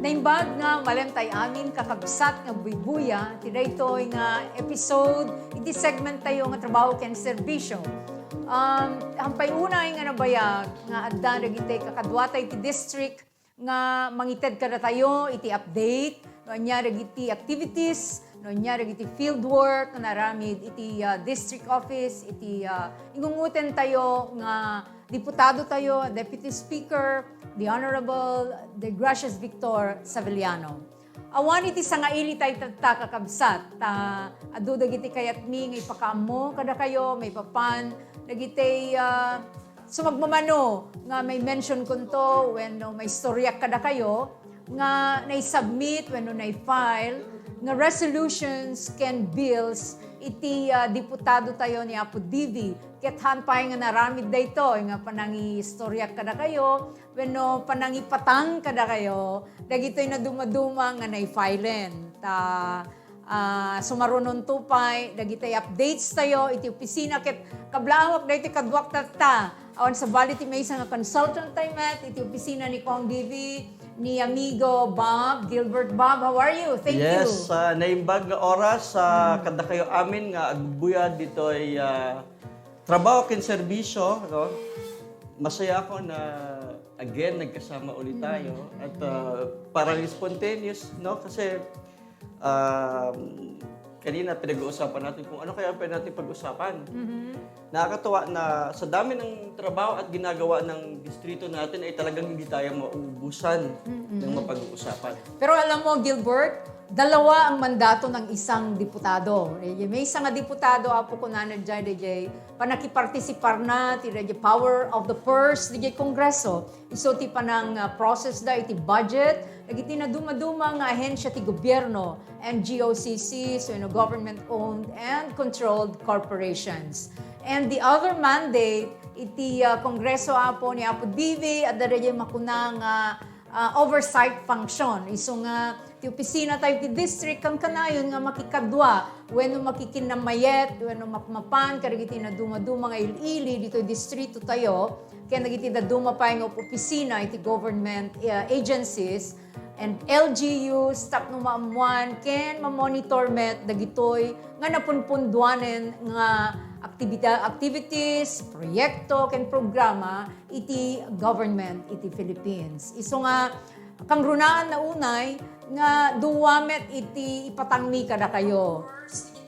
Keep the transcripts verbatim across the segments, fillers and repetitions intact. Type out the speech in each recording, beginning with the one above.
Naimbag nga malemtay amin, kakabsat nga buybuya, ti daytoy nga episode iti segment tayo nga Trabaho ken Serbisyo. Um, hampay unay nga nabayag nga adda dagiti kakaduata iti district nga mangited kadatayo iti update no ania dagiti activities, no ania dagiti field work nga naaramid iti, ah, district office, iti, ah, ingunguten tayo nga diputado tayo, Deputy Speaker, the Honorable De Gracias Victor Saveliano. Awan iti sangaili tay tatta, kakabsat, ta adu dagiti kayatmi nga ipakaammo kadakayo maipapan dagiti, ah, sumagmamano nga mai-mention kunto wenno maistoryak kadakayo nga nai-submit wenno nai-file nga resolutions ken bills iti, ah, diputado tayo ni Apo Divi. Ket haan pay nga naaramid daytoy nga panangiistoryak kadakayo wenno panangipatang kadakayo dagitoy nadumaduma nga nai-filen. Ta, ah, sumarunonto pay dagiti updates tayo iti opisina ket kablaawak daytoy kaduak tatta. Awan sabali ti maysa nga consultant tayo met iti opisina ni Cong Divi, ni amigo Bob Gilbert. Bob, how are you? Thank you. Yes, ah, naimbag nga oras, ah, kadakayo amin nga agbuyad ditoy, ah, Trabaho ken Serbisyo, no? Masaya ako na, again, nagkasama ulit tayo. At, ah, parang spontaneous, no? Kasi, um, kanina pinag-uusapan natin kung ano kaya pwede natin pag-usapan. Mhm. Nakakatuwa na sa dami ng trabaho at ginagawa ng distrito natin ay talagang hindi tayo mauubusan ng mapag-uusapan. Pero alam mo, Gilbert, dalawa ang mandato ng isang diputado. Eh, may isang diputado, apo ko na na dyan, D J, panakipartisiparna ti, D J, power of the purse, D J, Kongreso. Isu ti panang, ah, process da iti budget, dagiti nadumaduma nga ahensya ti gobierno, N G O C Cs, wenno government-owned and controlled corporations. And the other mandate, iti, ah, Kongreso, apo, ni Apo Divi, adda daydiay makuna nga, ah, oversight function. Isu nga, ti opisina tayo ti district, kankanayon nga makikadua, wenno makikinnamayet, wenno mapmapan, kadagiti nadumaduma nga il-ili ditoy distrito tayo, ken dagiti daduma pay nga opisina iti government, ah, agencies, and L G Us, tapno maammuan ken mamonitor met dagitoy nga napunpunduanen nga aktibida-, activities, proyekto, ken programa iti government iti Philippines. Isu nga, kangrunaan na unay nga dua met iti ipatangmi kadakayo.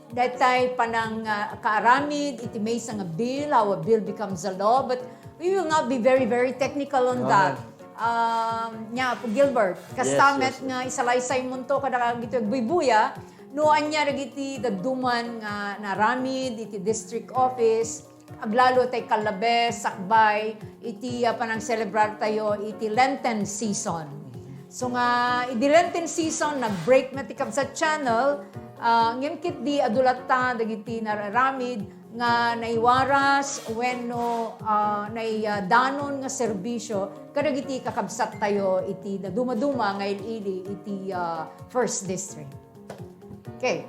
Daytay panang, ah, kaaramid iti maysa nga bill, how a bill becomes a law, but we will not be very, very technical on that. Um, nya, Apo Gilbert, kasta met nga isalaysaymonto kadagitoy agbuybuya, no ania dagiti dadduma nga naaramid iti district office, aglalo tay kallabes, sakbay iti, ah, panang-celebrar tayo iti Lenten season. So nga, idi Lenten season, nag-break met ti kabsat channel, ah, ngem ketdi adu latta dagiti nararamid nga naiwaras wenno, ah, nai-, ah, danon nga serbisyo kadagiti kakabsat tayo iti dadumaduma nga il-ili iti, ah, First District. Okay.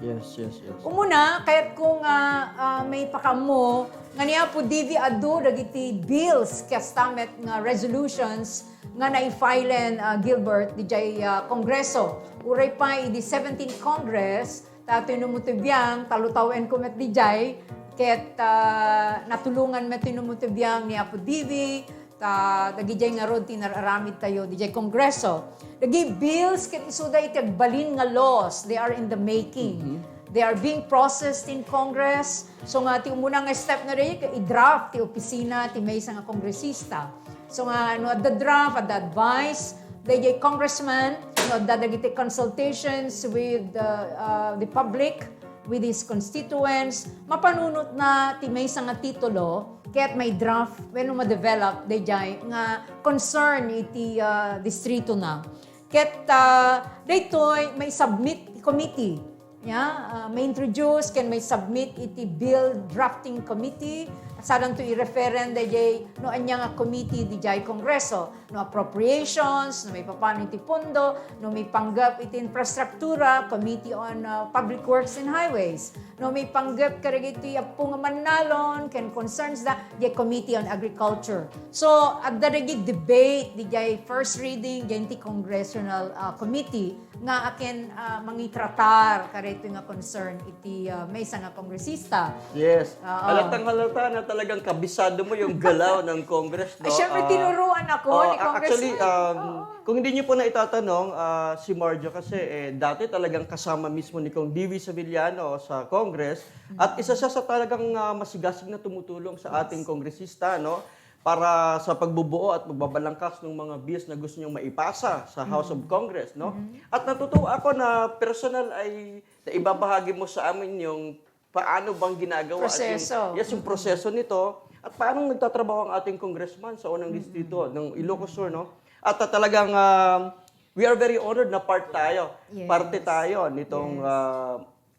Yes, yes, yes. Umuna, kayatko nga, ah, maipakaammo nga ni Apo Divi adu dagiti bills kasta met nga resolutions nga naifilen, ah, Gilbert, didiay, ah, Kongreso. Uray pay idi seventeenth Congress, ta Tinomoto Biang, talutawenko met didiay, ket, ah, natulongan met Tinomoto Biang ni Apo Divi, ta dagidiay ngarud ti nararamid tayo didiay Kongreso. Dagiti bills ket isuda iti agbalin nga laws, they are in the making. Mhm. They are being processed in Congress. So nga ti umuna nga step na daydiay, i-draft ti opisina ti maysa nga kongresista. So nga no adda draft, adda advice, daydiay congressman, no adda dagiti consultations with the, uh, the public, with his constituents, mapanunotna ti maysa nga titulo, ket mai-draft wenno ma-develop daydiay nga concern iti, ah, distritona. Ket, ah, daytoy mai-submit ti committee. Ya, ah, mai-introduce ken mai-submit iti bill drafting committee. Sadanto i-referen dayjay no ania nga committee dijay Kongreso, no appropriations, no maipapano iti pondo, no maipanggep iti infrastruktura, Committee on, uh, Public Works and Highways, no maipanggep kadagiti appo nga mannalon ken concerns da, dijay Committee on Agriculture. So, adda dagiti debate dijay first reading, dijay iti congressional, uh, committee, nga akin, ah, mangitratar kadaytoy nga concern iti, ah, maysa nga kongresista. Yes. Oo. Halatang halata na talagang kabisado mo yung galaw ng Congress, no? Ay, syempre, ah, tinuruan ako oh, ni a- Actually, Congressman. Um, Oo. Kung hindi niyo po na itatanong, ah, si Marjo kasi, eh, dati talagang kasama mismo ni Kong D V Sevillano sa Congress. At isa siya sa talagang, ah, masigasig na tumutulong sa ating kongresista, no? Para sa pagbubuo at pagbabalangkas ng mga bills na gusto niyong maipasa sa House of Congress, no? At natutuwa ako na personal ay naibabahagi mo sa amin yung paano bang ginagawa at yung, proseso. Yes, yung proseso nito at paano nagtatrabaho ang ating congressman sa unang distrito ng Ilocos Sur, no? At, ah, talagang, um, we are very honored na part tayo, Yes. parte tayo nitong, Yes. ah,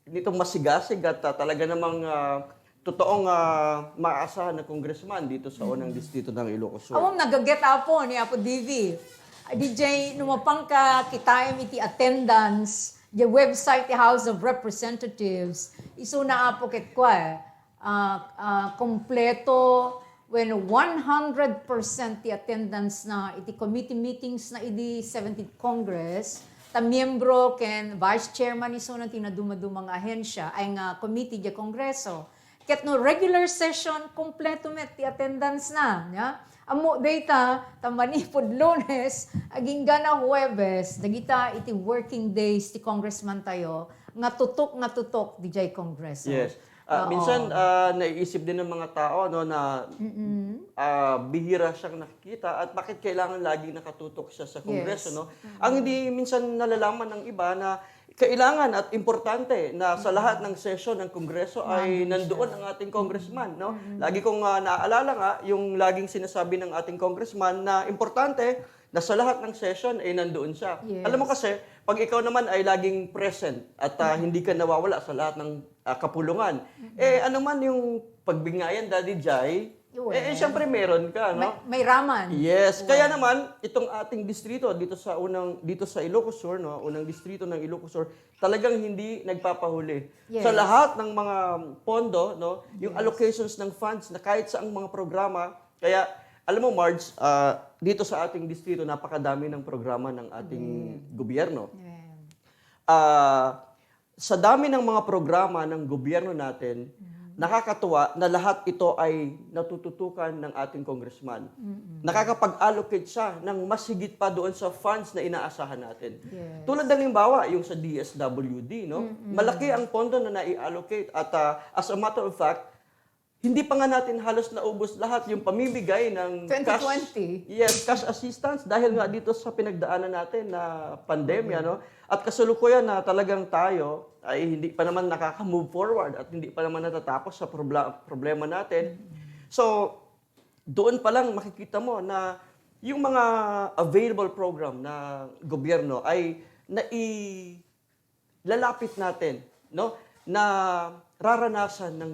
nitong masigasig at, ah, talaga namang, ah, totoong, ah, maaasahan na congressman dito sa unang distrito ng Ilocos Sur. Awan nagaget, Apo, ni Apo D V. Ah, D J, no mapangka kitaem iti attendance, di website ti House of Representatives, isuna, Apo, ket kua, ah, ah, kompleto, when one hundred percent ti attendance na iti committee meetings na idi seventeenth Congress, ta miyembro ken vice chairman isuna ti nadumaduma nga ahensya, ay nga committee di Kongreso. Ket no regular session, kompleto met ti attendance na, nya? Ammo dayta, ta manipud Lunes, agingga na Huwebes, dagita iti working days ti congressman tayo, nga tutok, nga tutok, dijay Kongreso. Yes. Ah, Oo. Minsan, ah, naiisip din ng mga tao, no, na, Mm-mm. ah, bihira siyang nakikita at bakit kailangan laging nakatutok siya sa Kongreso, Yes. no? Mm-mm. Ang hindi minsan nalalaman ng iba na kailangan at importante na sa lahat ng session ng Kongreso ay Nandun nandoon siya. ang ating congressman, no? Mm-mm. Lagi kong, ah, naaalala nga yung laging sinasabi ng ating congressman na importante na sa lahat ng session ay nandoon siya. Yes. Alam mo kasi, pag ikaw naman ay laging present at, ah, Mm-mm. hindi ka nawawala sa lahat ng, ah, kapulungan, Mm-mm. eh, ano man yung pagbingayan, Daddy Jai, Well, eh, eh, siyempre meron ka, no? May, may raman. Yes. Well. Kaya naman, itong ating distrito dito sa unang, dito sa Ilocos Sur, no? Unang distrito ng Ilocos Sur, talagang hindi nagpapahuli. Yes. Sa lahat ng mga pondo, no? Yung Yes. allocations ng funds na kahit saang mga programa, kaya, alam mo, Marge, ah, dito sa ating distrito, napakadami ng programa ng ating Mm. gobyerno. Yeah. Ah, sa dami ng mga programa ng gobyerno natin, Mm. nakakatuwa na lahat ito ay natututukan ng ating congressman. Mm-mm. Nakakapag-allocate siya ng mas higit pa doon sa funds na inaasahan natin. Yes. Tulad halimbawa, yung sa D S W D, no? Mm-mm. Malaki ang pondo na nai-allocate at, ah, as a matter of fact, hindi pa nga natin halos naubos lahat yung pamimigay ng cash, Twenty twenty. Yes, cash assistance dahil nga dito sa pinagdaanan natin na pandemya, Pandemya. no? At kasalukuyan na talagang tayo ay hindi pa naman nakaka-move forward at hindi pa naman natatapos sa probla-, problema natin. Mm. So, doon pa lang makikita mo na yung mga available program na gobyerno ay nai-, lalapit natin, no, na raranasan ng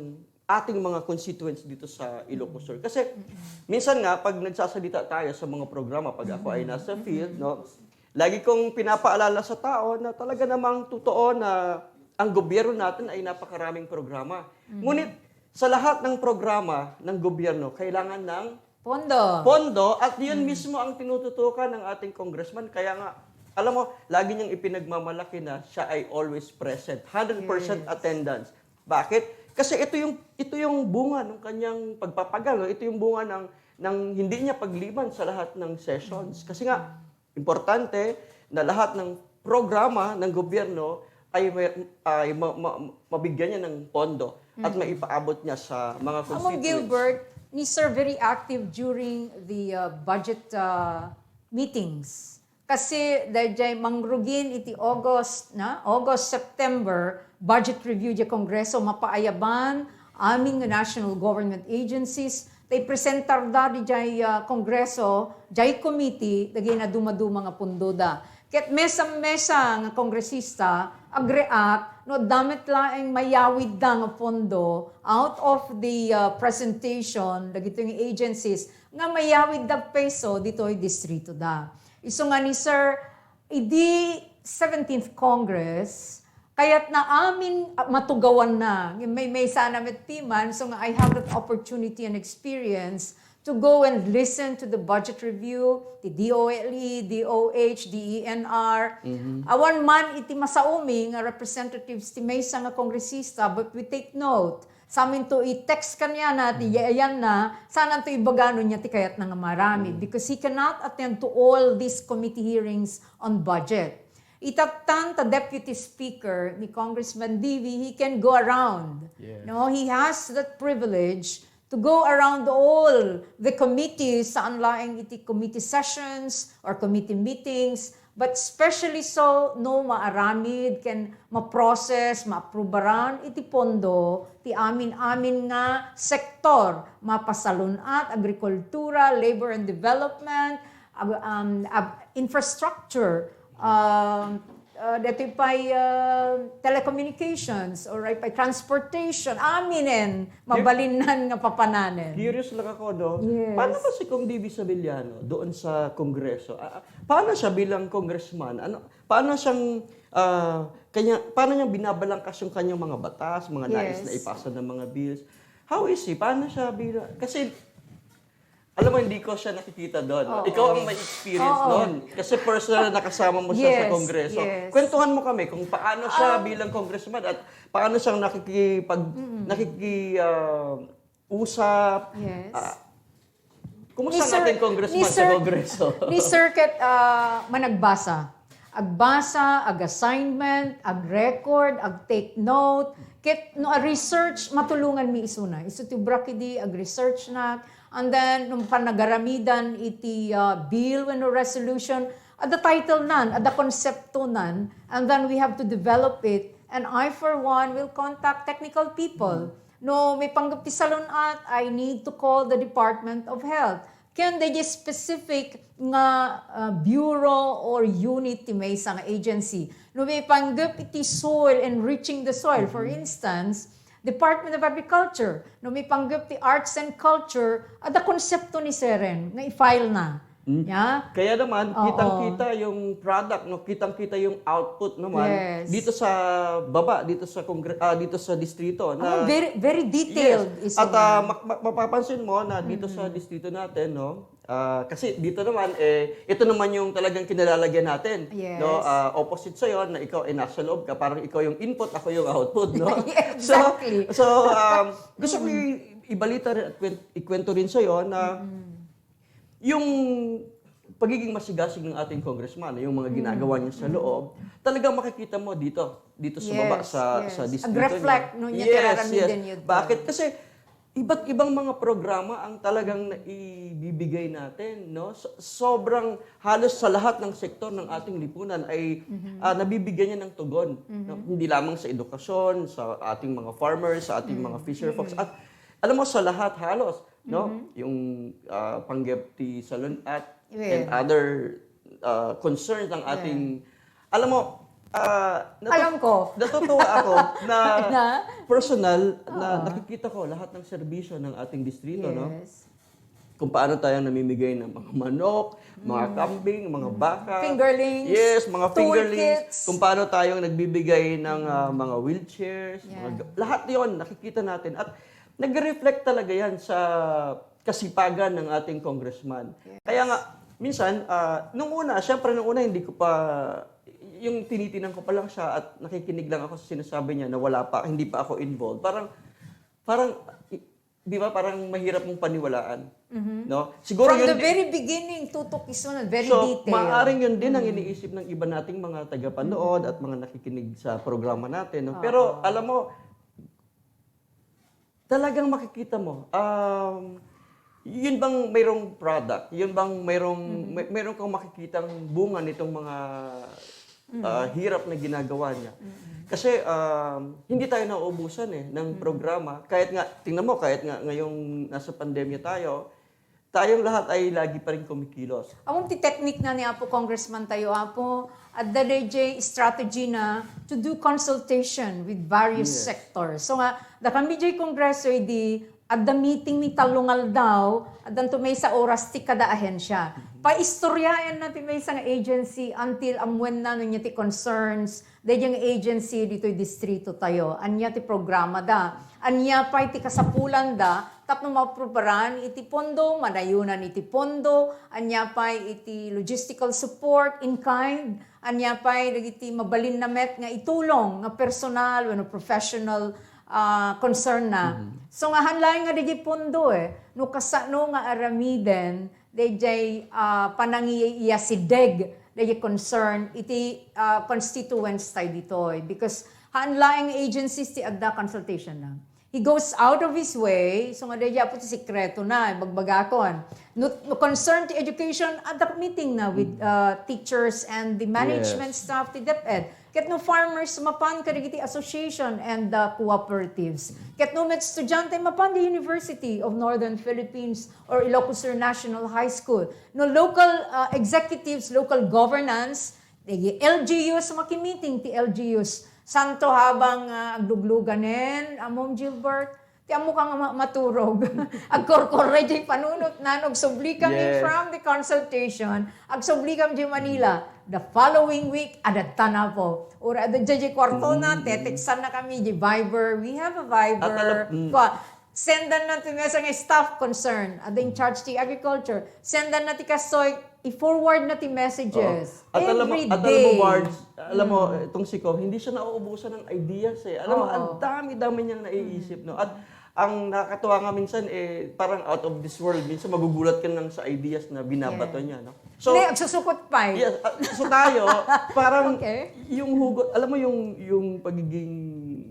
ating mga constituents dito sa Ilocos Sur. Kasi Mm-mm. minsan nga, pag nagsasalita tayo sa mga programa, pag ako ay Mm-mm. nasa field, Mm-mm. no, lagi kong pinapaalala sa tao na talaga namang totoo na ang gobyerno natin ay napakaraming programa. Mm-mm. Ngunit sa lahat ng programa ng gobyerno, kailangan ng Pondo. pondo, at yun Mm. mismo ang tinututukan ng ating congressman. Kaya nga, alam mo, lagi niyang ipinagmamalaki na siya ay always present, hundred percent Yes. attendance. Bakit? Kasi ito yung, ito yung bunga ng kanyang pagpapagal, no? Ito yung bunga ng, ng hindi niya pagliban sa lahat ng sessions. Mm. Kasi nga, importante na lahat ng programa ng gobyerno ay may, ay ma-, ma-, mabigyan niya ng pondo at Mm. maipaabot niya sa mga Among constituents. Gilbert, ni Sir very active during the, uh, budget, uh, meetings. Kasi dayjay mangrugin iti August, na? August, September, budget review di Kongreso, mapaayaban amin nga national government agencies, ta ipresentar da dijay, ah, Kongreso, jay committee, dagiti nadumaduma nga pundoda. Ket mesa-mesa nga kongresista ag-react no adda met laeng mayawidda nga pondo out of the, uh, presentation dagitoy nga agencies nga mayawidda peso ditoy distritoda. Isu nga ni Sir, idi seventeenth Congress, kayatna amin, ah, matugawanna. May, may sana met ti man, so nga I have that opportunity and experience to go and listen to the budget review, ti D O L E, D O H, D E N R. Mhm. Awan man iti masaumi nga representatives ti maysa nga kongresista, but we take note. Saminto i-text kaniana, ti yayanna, sananto ibagano niya ti kayatna nga maaramid, because he cannot attend to all these committee hearings on budget. Itattan ta deputy speaker ni Congressman Divi, he can go around. Yes. No, he has that privilege to go around all the committees, saan laeng iti committee sessions or committee meetings, but especially so no maaramid ken ma-process, maaprubaran iti pondo ti amin-amin nga sektor, mapasalun-at, agrikultura, labor and development, ag-, um, ag-, infrastructure, um, uh, detoy pay, uh, telecommunications, or pay transportation, aminen, mabalinnan nga papananen. Curious lang ako, no? Yes. Paano ba si Kong Divi Sabillano doon sa Kongreso? Ah, ah, paano siya bilang congressman? Ano, paano siyang, ah, kanya, paano niyang binabalangkas yung kanyang mga batas, mga nais na Yes. ipasa ng mga bills? How is he? Paano siya bilang, kasi alam mo, hindi ko siya nakikita doon. Oo. Ikaw ang may experience Oo. doon. Kasi personal na kasama mo siya sa Yes, Kongreso. yes. Kwentuhan mo kami kung paano siya Um, bilang congressman at paano siyang nakikipag-, Mm. nakiki-, ah, usap. Yes. Ah, kumusta Ni ang Sir, ating congressman ni sa Sir, Kongreso? ni Sir Ket, ah, managbasa. Agbasa, ag-assignment, ag-record, ag-take note. Ket no a-research, matulongan mi isuna. Isu ti ubrak idi ag-research na. And then, nung panagaramidan iti, ah, bill wenno resolution, adda title nan, adda konsepto nan, and then we have to develop it. And I, for one, will contact technical people. No, may panggap ti salun-at, I need to call the Department of Health. Ken daydi specific nga, ah, bureau or unit ti maysa nga agency. No, may panggap iti soil, enriching the soil, for Mhm. instance, Department of Agriculture. No, may panggap ti Arts and Culture, adda konsepto ni Seren nga i-file na. Hmm. Ya? Kaya naman, Oo. kitang-kita yung product, no? Kitang-kita yung output naman Yes. dito sa baba, dito sa Congre-, ah, dito sa distrito na Oh, very, very detailed Yes. is At, na. ah, ma-, ma-, mapapansin mo na dito sa Mm. distrito natin, no? Ah, kasi dito naman, eh, ito naman yung talagang kinalalagyan natin, Yes. no? Ah, opposite sa'yo na ikaw ay nasa loob ka, parang ikaw yung input, ako yung output, no? Yes, So, exactly. so, um, gusto ko Mm. i-, ibalita rin at kwen-, ikwento rin sa'yo na Mm. yung pagiging masigasig ng ating congressman, yung mga Mm. ginagawa niya sa Mm. loob, talagang makikita mo dito, dito sa baba, Yes, sa, sa yes. distrito Ag-reflect, niya. no, niya Yes, yes. tiraramidan yun. Bakit? Kasi iba't ibang mga programa ang talagang naibibigay natin, no? So-, sobrang halos sa lahat ng sektor ng ating lipunan ay, Mhm. ah, nabibigyan niya ng tugon, no? Mhm. Hindi lamang sa edukasyon, sa ating mga farmers, sa ating mga Mm. fisher folks, Mm. at alam mo, sa lahat halos, no? Mhm. Yung, ah, panggep ti salun-at Well. and other, ah, concerns ng Yeah. ating, alam mo, ah, natu-, Alam ko. natutuwa ako na Na? personal na Oo. nakikita ko lahat ng serbisyo ng ating distrito, no? Yes. Kung paano tayo namimigay ng mga manok, mga Mm. kambing, mga Mm. baka. Fingerlings, Yes, mga fingerlings. toolkits. Kung paano tayong nagbibigay ng, ah, Mm. mga wheelchairs, mga Yeah. ga-, lahat yon nakikita natin. At nagre-reflect talaga yan sa kasipagan ng ating congressman. Yes. Kaya nga, minsan, ah, nung una, syempre nung una, hindi ko pa, yung tinitinan ko pa lang siya at nakikinig lang ako sa sinasabi niya na wala pa, hindi pa ako involved. Parang, parang, i-, di ba, parang mahirap mong paniwalaan. Mhm. No? Siguro From yun the di-, very beginning, tutok iso na, very So, detailed. maaaring yun din ang Mm. iniisip ng iba nating mga tagapanood Mm. at mga nakikinig sa programa natin, no? Oo. Pero, alam mo, talagang makikita mo, um, yun bang mayroong product, yun bang mayroong, Mm. may, mayroon kang makikitang bunga nitong mga, Mm. ah, hirap na ginagawa niya. Mm. Kasi, um, hindi tayo nauubusan eh, ng Mm. programa. Kahit nga, tingnan mo, kahit nga ngayong nasa pandemya tayo, tayong lahat ay lagi pa rin kumikilos. Ammom ti teknik na ni Apo Congressman tayo, Apo, adda dayjay strategy na to do consultation with various Yes. sectors. So nga, da kami jay Kongreso, idi adda meeting mi tallo nga aldaw, addanto maysa oras ti kada ahensya. Paistoryaenna ti maysa nga agency until ammuenna no ania ti concerns dayjay nga agency ditoy distrito tayo. Ania ti programada? Ania pay ti kasapulanda tapno maaprubaran iti pondo, manayonan iti pondo, ania pay iti logistical support in kind, ania pay dagiti mabalinna met nga itulong nga personal wenno professional, ah, concern na. Mhm. So, nga han laeng nga dayjay pondo, eh, no kasano nga aramiden dayjay, ah, panangiyasideg dayjay concern iti, ah, constituents tayo ditoy. Because han laeng agencies ti adda consultation na. He goes out of his way, so nga dayjay apo ti sekreto na, ibagbagakon. No, no concern ti education, adda meeting na with, uh, teachers and the management Yes. staff ti DepEd. Ket no farmers, mapan kadagiti association and the cooperatives. Ket no met estudiante, mapan the University of Northern Philippines or Ilocos Sur National High School. No local, uh, executives, local governance, dagiti L G Us, makimiting ti L G Us. Santo habang, ah, aglugluganen, Among Gilbert, ti ammo ka nga ma-, maturog. Agkorkorre jay panunot na, no, agsubli kami Yes. from the consultation, agsubli kami jay Manila. The following week, adda na po. Ura, adda jay kwarto na, Mm. teteksan na kami, jay Viber. We have a Viber. At alam, mm. Kwa, sendan na ti mesa nga staff concern, adda in charge ti agriculture. Sendan na ti kastoy, i-forward na ti messages. Oo. At alam mo, Every at alam mo, day. Marge, alam mo, Mm. itong si Cong, hindi siya nauubusan ng ideas eh. Alam mo, Oo. ang dami-dami niyang naiisip, Mm. no? At ang nakakatuwa nga minsan, eh, parang out of this world. Minsan magugulat ka lang sa ideas na binabato Yes. niya, no? So, Hindi, agsusukot pa eh. Yes, ah, so tayo, parang Okay. yung hugot, alam mo yung, yung pagiging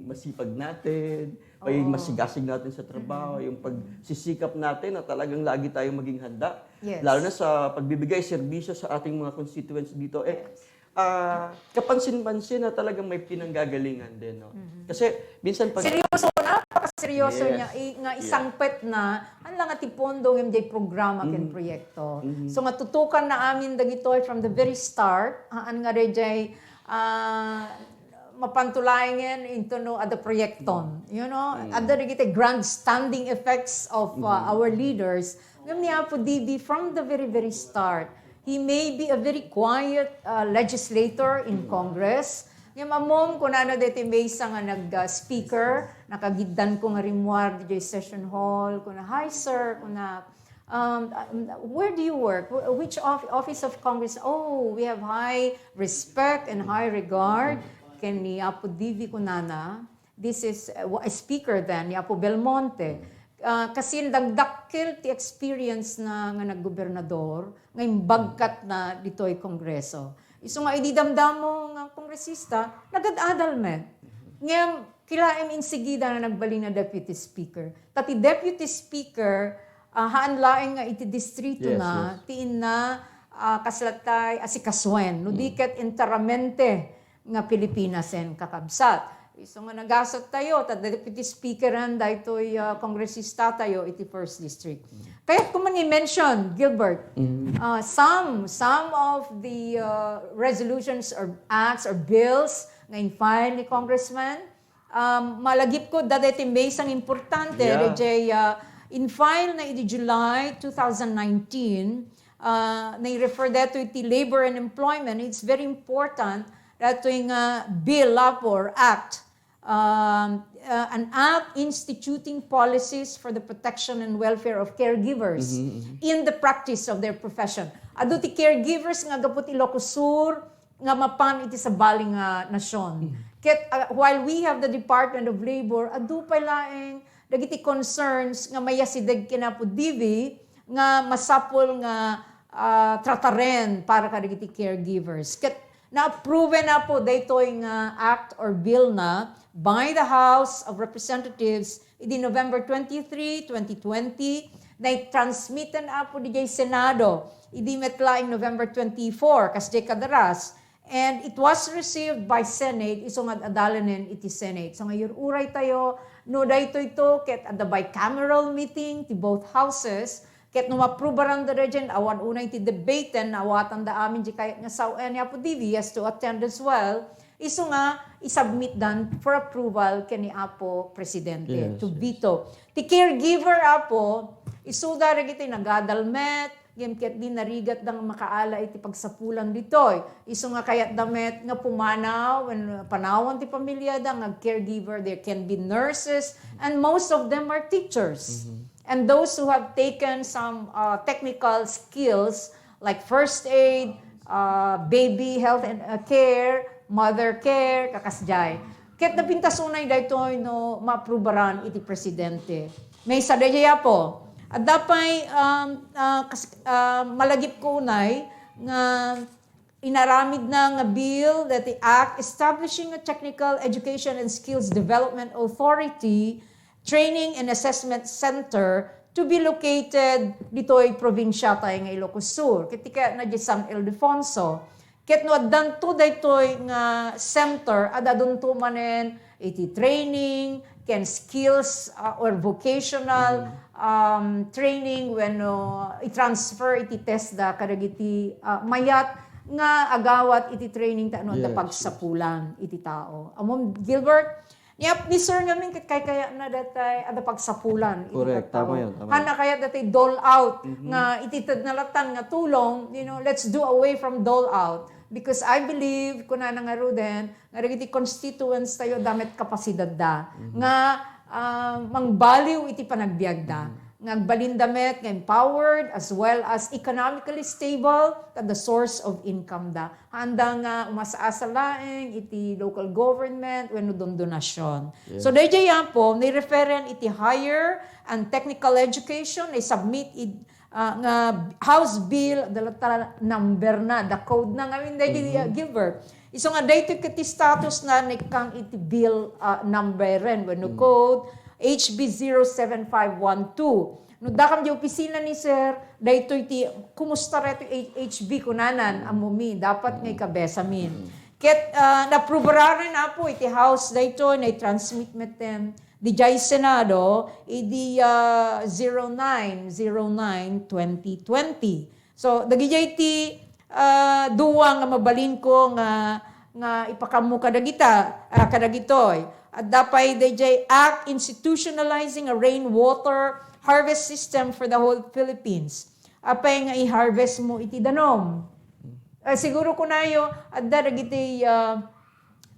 masipag natin, pagiging Oo. masigasig natin sa trabaho, Mm. yung pagsisikap natin na talagang lagi tayong maging handa. Yes. Lalo na sa pagbibigay serbisyo sa ating mga constituents dito. Eh, Yes. ah, kapansin-pansin na talagang may pinanggagalingan din, no? Mhm. Kasi minsan pag Seryoso, napakaseryoso Yes. niya, i-, nga Yeah. isangpet na, ang nga ti pondo ng M J programa ken Mhm. proyekto. Mhm. So nga tutukan na amin dagitoy from the very start, haan nga dayjay, ah, mapan to laengen into no adda proyekton, you know? Mm. Adda dagiti grandstanding effects of, uh, Mm. our leaders. Ngem ni Apo D B, from the very, very start, he may be a very quiet, uh, legislator in Mm. Congress. Ngem ammom, kunana daytoy maysa nga nag, uh, speaker, nakagiddan ko nga rimmuar diay session hall, kuna, "Hi, sir," kuna, Um, um, where do you work? Wh-, which of-, office of Congress? Oh, we have high respect and high regard ken ni Apo D V kunana. This is, uh, wa-, speaker then, ni Apo Belmonte. Ah, kasin dagdakkel ti experience na nga naggobernador, nga imbagkat na ditoy Kongreso. Isu nga idi damdamo nga kongresista, nagad-adal met. Ngem, kilaem insigida nga nagbalin a deputy speaker. Ta ti deputy speaker, ah, haan laeng nga iti distrito Yes, na, yes. ti inna, ah, kasla tay asikasuen, no, di Mm. ket enteramente nga Pilipinas en kakabsat. Isu nga nagasat tayo, ta deputy speaker an daytoy, ah, kongresista tayo iti first district. Mm. Kayat ko man i-mention, Gilbert, Mm. ah, some, some of the, ah, resolutions or acts or bills nga in-file ni Congressman, Um, malagipko, dayta ti maysa nga importante, Yeah. dayjay, ah, in-file na idi July two thousand nineteen, ah, nai-refer daytoy iti labor and employment. It's very important daytoy nga bill, law, or act, um, ah, an act instituting policies for the protection and welfare of caregivers Mhm, mhm. in the practice of their profession. Adu ti caregivers nga gapu ti Ilocos Sur, nga mapan iti sabali nga nasion. Mm. Ket, ah, while we have the Department of Labor, adu pay laeng dagiti concerns nga mayasideg ken Apo D V nga masapul nga, ah, trataren para kadagiti caregivers. Ket na-approve na po daytoy nga act or bill na by the House of Representatives idi November twenty-three, twenty twenty, nai-transmit na po diay Senado idi met laeng November twenty-four, kasdiay kadaras, and it was received by Senate, isu nga ad-adalanen iti Senate. So, nga uray tayo, no daytoy to, ket adda bicameral meeting ti both houses, Ket no maaprubaran da daydiay, awan unay ti debate, naawatan da amin di kayat nga sao-en ni Apo Divi, yes, to attend as well. Isu nga, isubmit dan for approval ken ni Apo Presidente, Yes, to yes. veto. Ti caregiver, Apo, isu da dagiti nagadal met, ngem ket di narigat da nga makaala iti pagsapulan ditoy. Isu nga kayat da met nga pumanaw, when panawan ti pamilya da nga caregiver, there can be nurses, and most of them are teachers. Mhm. And those who have taken some, uh, technical skills like first aid, uh, baby health and, uh, care, mother care, kakasdiay. Ket napintas unay daytoy no maaprubaran iti presidente. Maysa daydiay, Apo. Adda pay, um, uh, kas-, uh, malagipko unay nga inaramidna nga bill, that the act establishing a technical education and skills development authority, training and assessment center to be located ditoy probinsya tayo nga Ilocos Sur. Ket ti kayatna di San Ildefonso. Ket no addanto daytoy nga center, ad-adunto manen iti training, ken skills, uh, or vocational, Mm. um, training wenno i-transfer iti TESDA kadagiti, uh, mayat nga agawat iti training ta no adda Yes, yes. pagsapulan iti tao. Ammom, Gilbert, ni Ap-, ni Sir ngamin ket kaykayatna datay adda pagsapulan iti Correct, tattao. Tama yun, tama yun. Hanna kayat datay dole out Mhm. nga iti tedna latan nga tulong, you know, let's do away from dole out. Because I believe, kunana ngaruden, nga dagiti constituents tayo, adda met kapasidad da, Mhm. nga, ah, mangbaliw iti panagbiag da. Mhm. Nga agbalin da met nga empowered as well as economically stable, ket the source of income da. Haanda nga umas-asa laeng iti local government wenno don-donasyon. Yes. So, daydiay, Apo, ni-referan iti higher and technical education, ni-submit id ah, nga House Bill, adda latta number na, the code na ngamin daydi, Mhm. ah, Gilbert. Isu nga daytoy ket ti status na, naikkan iti bill, ah, numberen wenno Mhm. code, H B zero seven five one two. No dakam di opisina ni Sir, daytoy ti, kumusta reto H-, H B kunanan, Mhm. ammomi, dapat nga Mhm. ikabesamin. Mhm. Ket, ah, naaprubaran, Apo, iti House daytoy, na-transmit metten didiay Senado, idi, ah, zero nine zero nine twenty twenty. So, dagidiay ti, ah, dua nga mabalinko nga, nga ipakammo kadagita, ah, kadagitoy. Adda pay daydiay Act institutionalizing a rainwater harvest system for the whole Philippines. Apay nga i-harvest mo iti danum? Ah, siguro kunayo, adda dagiti, ah,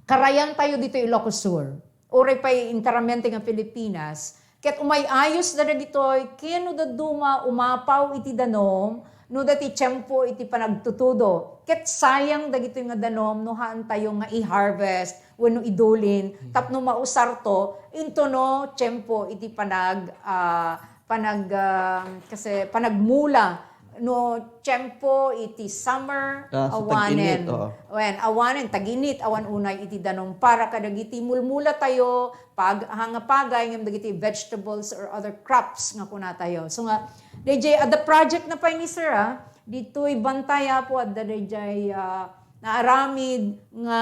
karayan tayo dito Ilocos Sur. Uray pay inkaramente nga Pilipinas, ket umay-ayos da dagitoy, ken no dadduma umapaw iti danum, no dati tiempo iti panagtutudo. Ket sayang dagitoy nga danum no haan tayo nga i-harvest wenno idulin, Mhm. tapno mausarto, intono tiempo iti panag-, ah, panag-, ah, kasi panagmula. No tiempo iti summer, Ah, sa awanen. Tag-init, oo. Wen, awanen, tag-init, awan unay iti danum para kadagiti mulmula tayo, pag-, hanga pagay, ngem dagiti vegetables or other crops nga kuna tayo. So nga, daydiay, adda project na pay ni Sir, ah. Ditoy Bantay, Apo, adda daydiay, ah, naaramid nga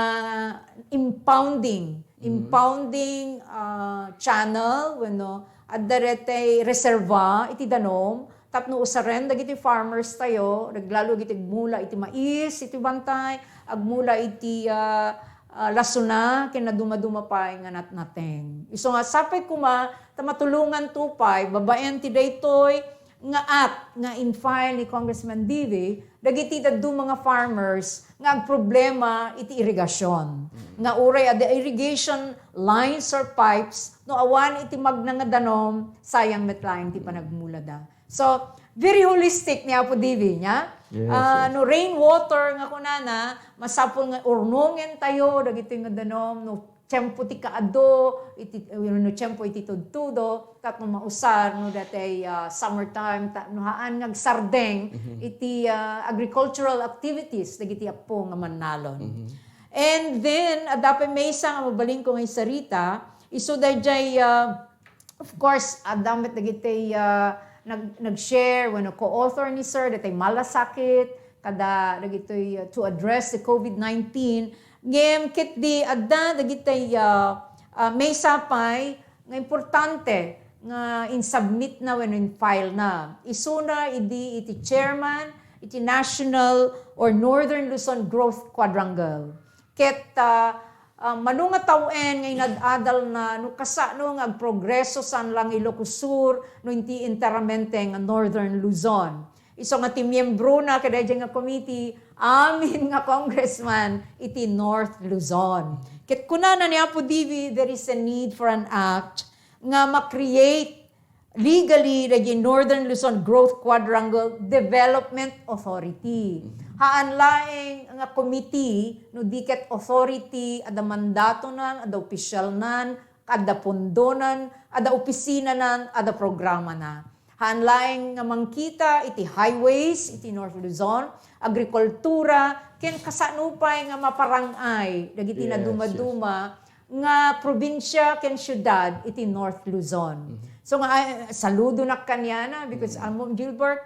impounding, Mm. impounding, ah, channel, wenno, adda retay reserva iti danum, tapno usaren dagiti farmers tayo, naglalo iti agmula iti mais, iti Bantay, agmula iti, ah, ah, lasuna, ken nadumaduma pay nga natnateng. Isu nga sapay koma, ta matulonganto pay, babaen ti daytoy, nga act nga in-file ni Congressman Divi, dagiti dadduma nga farmers nga agproblema iti irigasyon. Mm. Nga uray adda irrigation lines or pipes, no awan iti magna nga danum, sayang met laeng ti panagmulada. So, very holistic ni Apo Divi, nya? Yes, Ah, yes. No rainwater nga kunana, masapul nga urnongen tayo, dagiti nga danum, no tiempo ti kaadu, iti, wenno tiempo iti tudtudo, tapno mausar no datay, ah, summertime, tapno haan nga agsardeng Mhm. iti, ah, agricultural activities dagiti appo nga mannalon. Mhm. And then, adda pay maysa nga mabalinko nga isarita, isu daydiay, ah, of course, adda met dagiti, ah, nag-, nag-share, wenno co-author ni Sir, datay malasakit, kada dagitoy, uh, to address the covid nineteen. Ngem ket di adda dagitay, uh, uh, maysa pay nga importante nga insubmit na wenno infile na. Isuna idi iti chairman iti National or Northern Luzon Growth Quadrangle. Ket, ah, ah, mano nga tawen nga inad-adal na no kasano nga agprogreso saan lang Ilocos Sur no iti enteramente nga Northern Luzon. Isu nga ti miyembro na kadaydiay nga committee, amin nga congressman iti North Luzon. Ket kunana ni Apo D V, there is a need for an act nga ma-create legally dagiti Northern Luzon Growth Quadrangle Development Authority. Haan laeng nga committee, no di ket authority, adda mandatonan, adda opisyalnan, adda pondonan, adda opisinanan, adda programana. Haan laeng nga mangkita iti highways iti North Luzon, agrikultura, ken kasano pay nga maparang-ay dagiti Yes, yes. nadumaduma nga probinsia ken siudad iti North Luzon. Mhm. So nga, ay, saludonak kaniana because Mm. Amom Gilbert,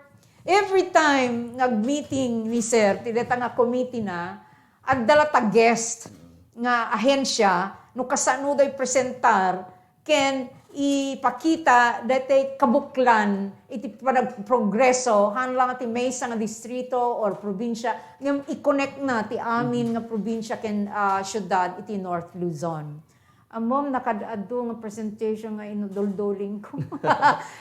every time nga meeting ni Sir, ti deta nga committee na, adda la ta guest nga ahensya, no kasano da ipresentar ken ipakita daytoy kabuklan iti panagprogreso, haan lang ti maysa nga distrito or probinsia, ngem i-connect na ti amin nga probinsia ken, ah, siudad iti North Luzon. Ammom, nakad-adto nga presentation nga inudulduling ko.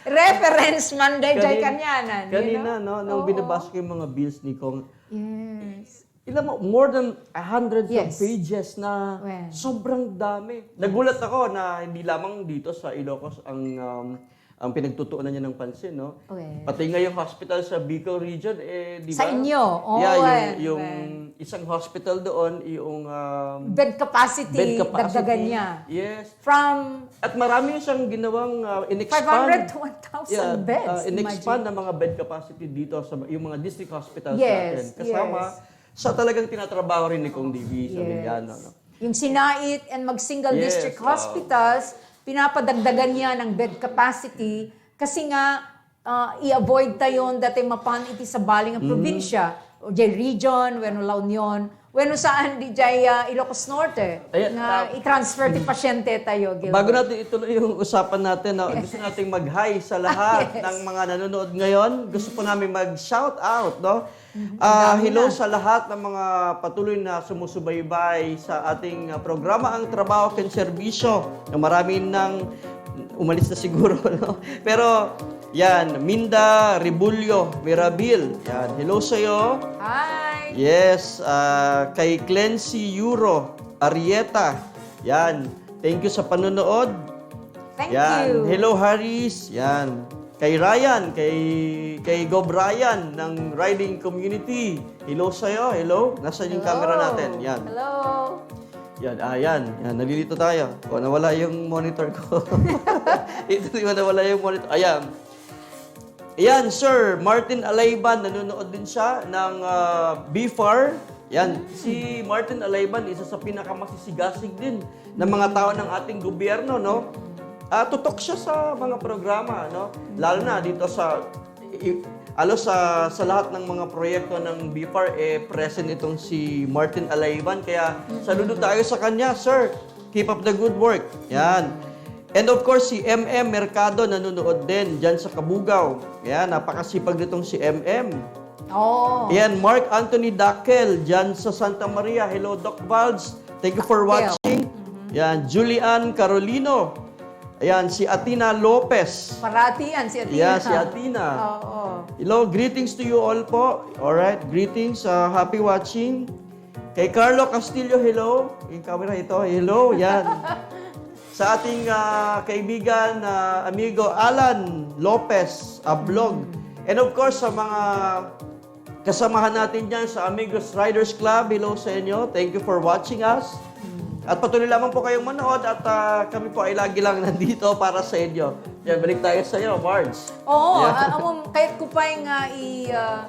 Reference man daydiay Kanin-, kanianan, you kanina, know? no, nung Oo. binabasa ko yung mga bills ni Kong, Yes. Alam mo, more than a hundred Yes. pages na Well. sobrang dami. Nagulat ako na hindi lamang dito sa Ilocos ang, um, ang pinagtutuunan niya ng pansin, no? Well. Pati nga yung hospital sa Bicol region, eh, di Sa ba? inyo? Oh, Yeah, yung, well, yung well. isang hospital doon, yung, um, Bed capacity, bed capacity. dagdagan niya. Yes. From At marami siyang ginawang, uh, in-expand. five hundred to one thousand Yeah, beds, uh, in-expand imagine. ang mga bed capacity dito sa yung mga district hospitals Yes, natin. Kasama yes. sa talagang tinatrabaho rin ni Kong D V sa Yes. Mediano, no? Yung Sinait and mag-single Yes, district oo. hospitals, pinapadagdagan niya ng bed capacity kasi nga, ah, i-avoid tayo dati mapan iti sabali nga Mm. probinsya, o jay region, wenno La Union, wenno saan di jay, ah, Ilocos Norte, Ayan, nga ah, i-transfer ti pasyente tayo, Gilbert. Bago natin ituloy yung usapan natin, no, gusto nating mag-hi sa lahat Yes. ng mga nanonood ngayon. Gusto po namin mag-shout out, no? Mhm. Ah, Ang dami hello na. sa lahat ng mga patuloy na sumusubaybay sa ating, ah, programa, Ang Trabaho ken Serbisyo, na marami nang umalis na siguro, no? Pero, yan, Minda Rebulyo Mirabil. Yan, hello sa'yo. Hi! Yes, ah, kay Clancy Euro Arieta. Yan, thank you sa panonood. Thank Yan. you. Hello, Haris. Yan. Kay Ryan, kay, kay Gob Ryan ng Riding Community. Hello sa'yo. Hello. Nasaan yung Hello. camera natin? Yan. Hello. Yan. Ah, yan. Yan. Nalilito tayo. O, nawala yung monitor ko. Ito, di ba nawala yung monitor? Ayan. Ayan, Sir Martin Alayban, nanonood din siya ng, ah, B far. Yan, Mm. si Martin Alayban, isa sa pinakamasigasig din ng mga tao ng ating gobyerno, no? Ah, tutok siya sa mga programa, no? Lalo na dito sa, i-, halos sa, sa lahat ng mga proyekto ng B far, eh, present itong si Martin Alayban. Kaya Mm. saludo tayo sa kanya, sir. Keep up the good work. Yan. And of course, si M M Mercado nanonood din dyan sa Cabugao. Yan, napakasipag nitong si M M. Oh. Ayan, Mark Anthony Dakel dyan sa Santa Maria. Hello, Doc Valds. Thank you for Dakel. watching. Mhm. Yan, Julian Carolino. Ayan, si Athena Lopez. Parati yan, si Athena. Yeah, si Athena. Oo. Hello, greetings to you all po. Alright, greetings. Uh, happy watching. Kay Carlo Castillo, hello. Yung camera ito, hello, yan. Sa ating, ah, kaibigan, ah, amigo Alan Lopez, ah, vlog. Mm. And of course, sa mga kasamahan natin dyan sa Amigos Riders Club, hello sa inyo. Thank you for watching us. Mm. At patuloy lamang po kayong manood at, ah, kami po ay lagi lang nandito para sa inyo. Yan, balik tayo sa iyo, Marge. Oo, Yan. ah, um, kahit ko pa nga i-, ah,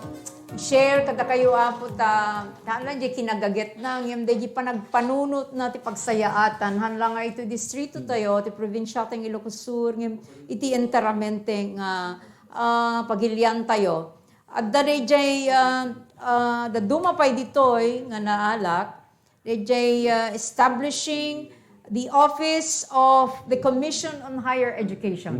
share kadakayo, Apo, ta, ta, ano, di kinagaget na, ngem, di panagpanunot na ti pagsayaatan. Han lang nga iti distrito tayo, ti probinsya tayo, Ilocos Sur, ngem, iti enteramente nga, ah, pagilian tayo. Adda dayjay, ah, ah, dadduma pay ditoy nga naalak, dayjay, ah, establishing the Office of the Commission on Higher Education.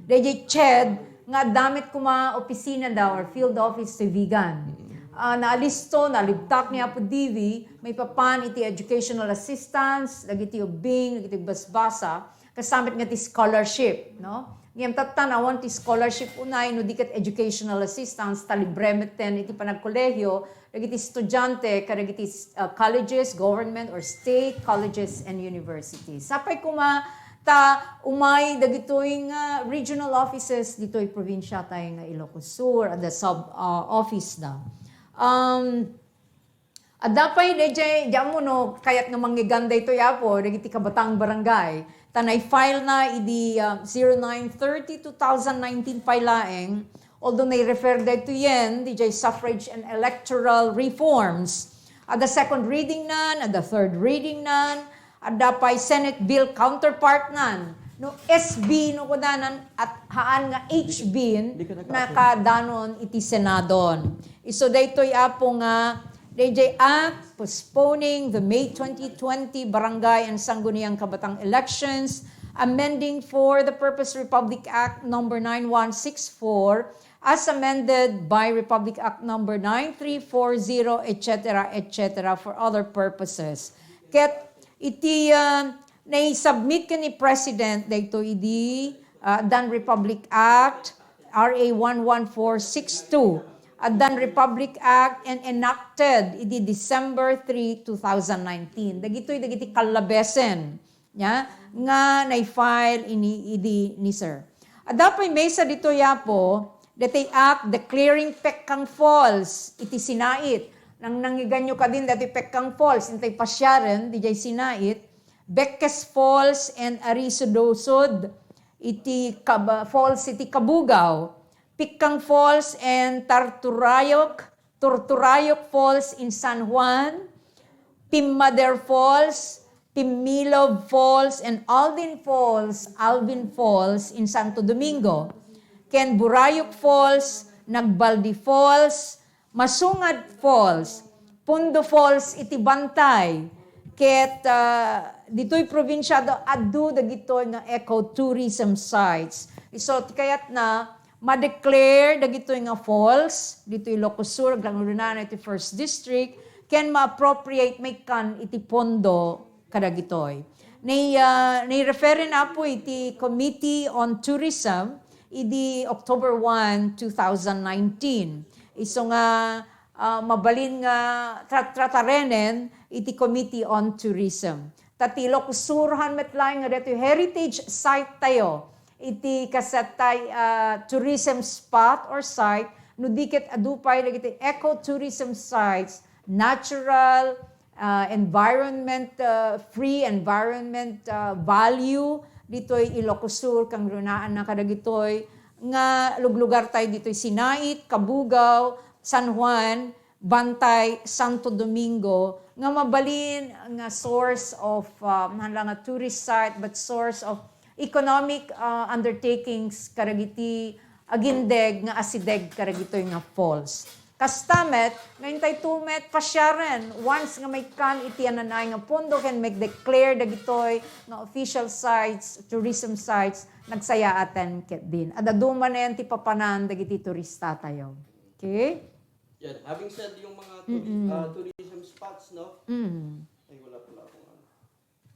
Dayjay CHED nga adda met koma opisina da or field office ti Vigan. Ah, naalisto, nalibtak ni Apo D V, maipapan iti educational assistance, dagiti ubbing, dagiti basbasa, kasamit nga ti scholarship, no? Ngem tattanawan ti scholarship unay no di ket educational assistance, ta libre metten iti panagkolehiyo, dagiti estudiante kadagiti, uh, colleges, government or state colleges and universities. Sapay koma ta umay dagitoy nga regional offices ditoy probinsiatay nga Ilocos Sur, adda sub, uh, office da. Um, adda pay dayjay, di ammo no kayat nga mangngeganda itoy, Apo, dagiti kabatang barangay. Ta nai-file na idi, uh, zero nine thirty two thousand nineteen pay laeng, although nai-refer daytoyen, dayjay suffrage and electoral reforms. Adda second reading nan, adda third reading nan, adda pay Senate bill counterpart nan. No S B no kunanan, at haan nga H B, nakadanon iti Senadon. Isu daytoy, Apo, nga dayjay Act postponing the May twenty twenty Barangay and Sangguniang Kabatang Elections, amending for the Purpose Republic Act number nine one six four, as amended by Republic Act number nine three four zero, et cetera, et cetera, for other purposes. Ket iti, ah, nai-submit ken ni President daytoy idi, ah, addan Republic Act, R A one one four six two, addan Republic Act and enacted idi December three, two thousand nineteen. Dagitoy dagiti kallabesen. Nya, nga nai-file ini idi ni Sir. Adda pay maysa ditoy, Apo, daytoy Act declaring Pekkang Falls iti Sinait. Nang nangngeganyo kadin daytoy Pekkang Falls, intay pasiaren, dijay Sinait, Beques Falls and Arisudusud iti Kab-, Falls iti Cabugao, Pikkang Falls and Tarturayok, Turturayok Falls in San Juan, Pimmader Falls, Pimilov Falls, and Alvin Falls, Alvin Falls in Santo Domingo, ken Burayok Falls, Nagbaldi Falls, Masungad Falls, Pondo Falls iti Bantay, ket, ah, ditoy probinsia adu, adu dagitoy nga ecotourism sites. Isu ti kayatna, ma-declare dagitoy nga falls ditoy Ilocos Sur, agkangrunaan iti First District, ken ma-appropriate maikkan iti pondo kadagitoy. Ni, ah, ni-refer-en, Apo, iti Committee on Tourism idi October one, two thousand nineteen. Isu nga, ah, mabalin nga tra-, tratarenen iti Committee on Tourism. Ta ti Ilocos Sur han met laeng nga daytoy heritage site tayo iti kasattay, ah, tourism spot or site, no di ket adu pay dagiti ecotourism sites, natural, ah, environment, ah, free environment, ah, value ditoy Ilocos Sur, kangrunaanna kadagitoy nga luglugartay ditoy Sinait, Cabugao, San Juan, Bantay, Santo Domingo, nga mabalin nga source of, ah, haan la nga tourist site, but source of economic, ah, undertakings kadagiti agindeg nga asideg kadagitoy nga falls. Kasta met, nga intay to met pasiaren, once nga maikkan iti ananay nga pondo ken ma-declare dagitoy nga official sites, tourism sites, nagsayaaten ketdin. Adda dumanen ti papanan dagiti turista tayo. Okay? Yan. Having said yung mga turi-, Mm-mm. ah, tourism spots, no? Mm. Ay, wala pala akong ano.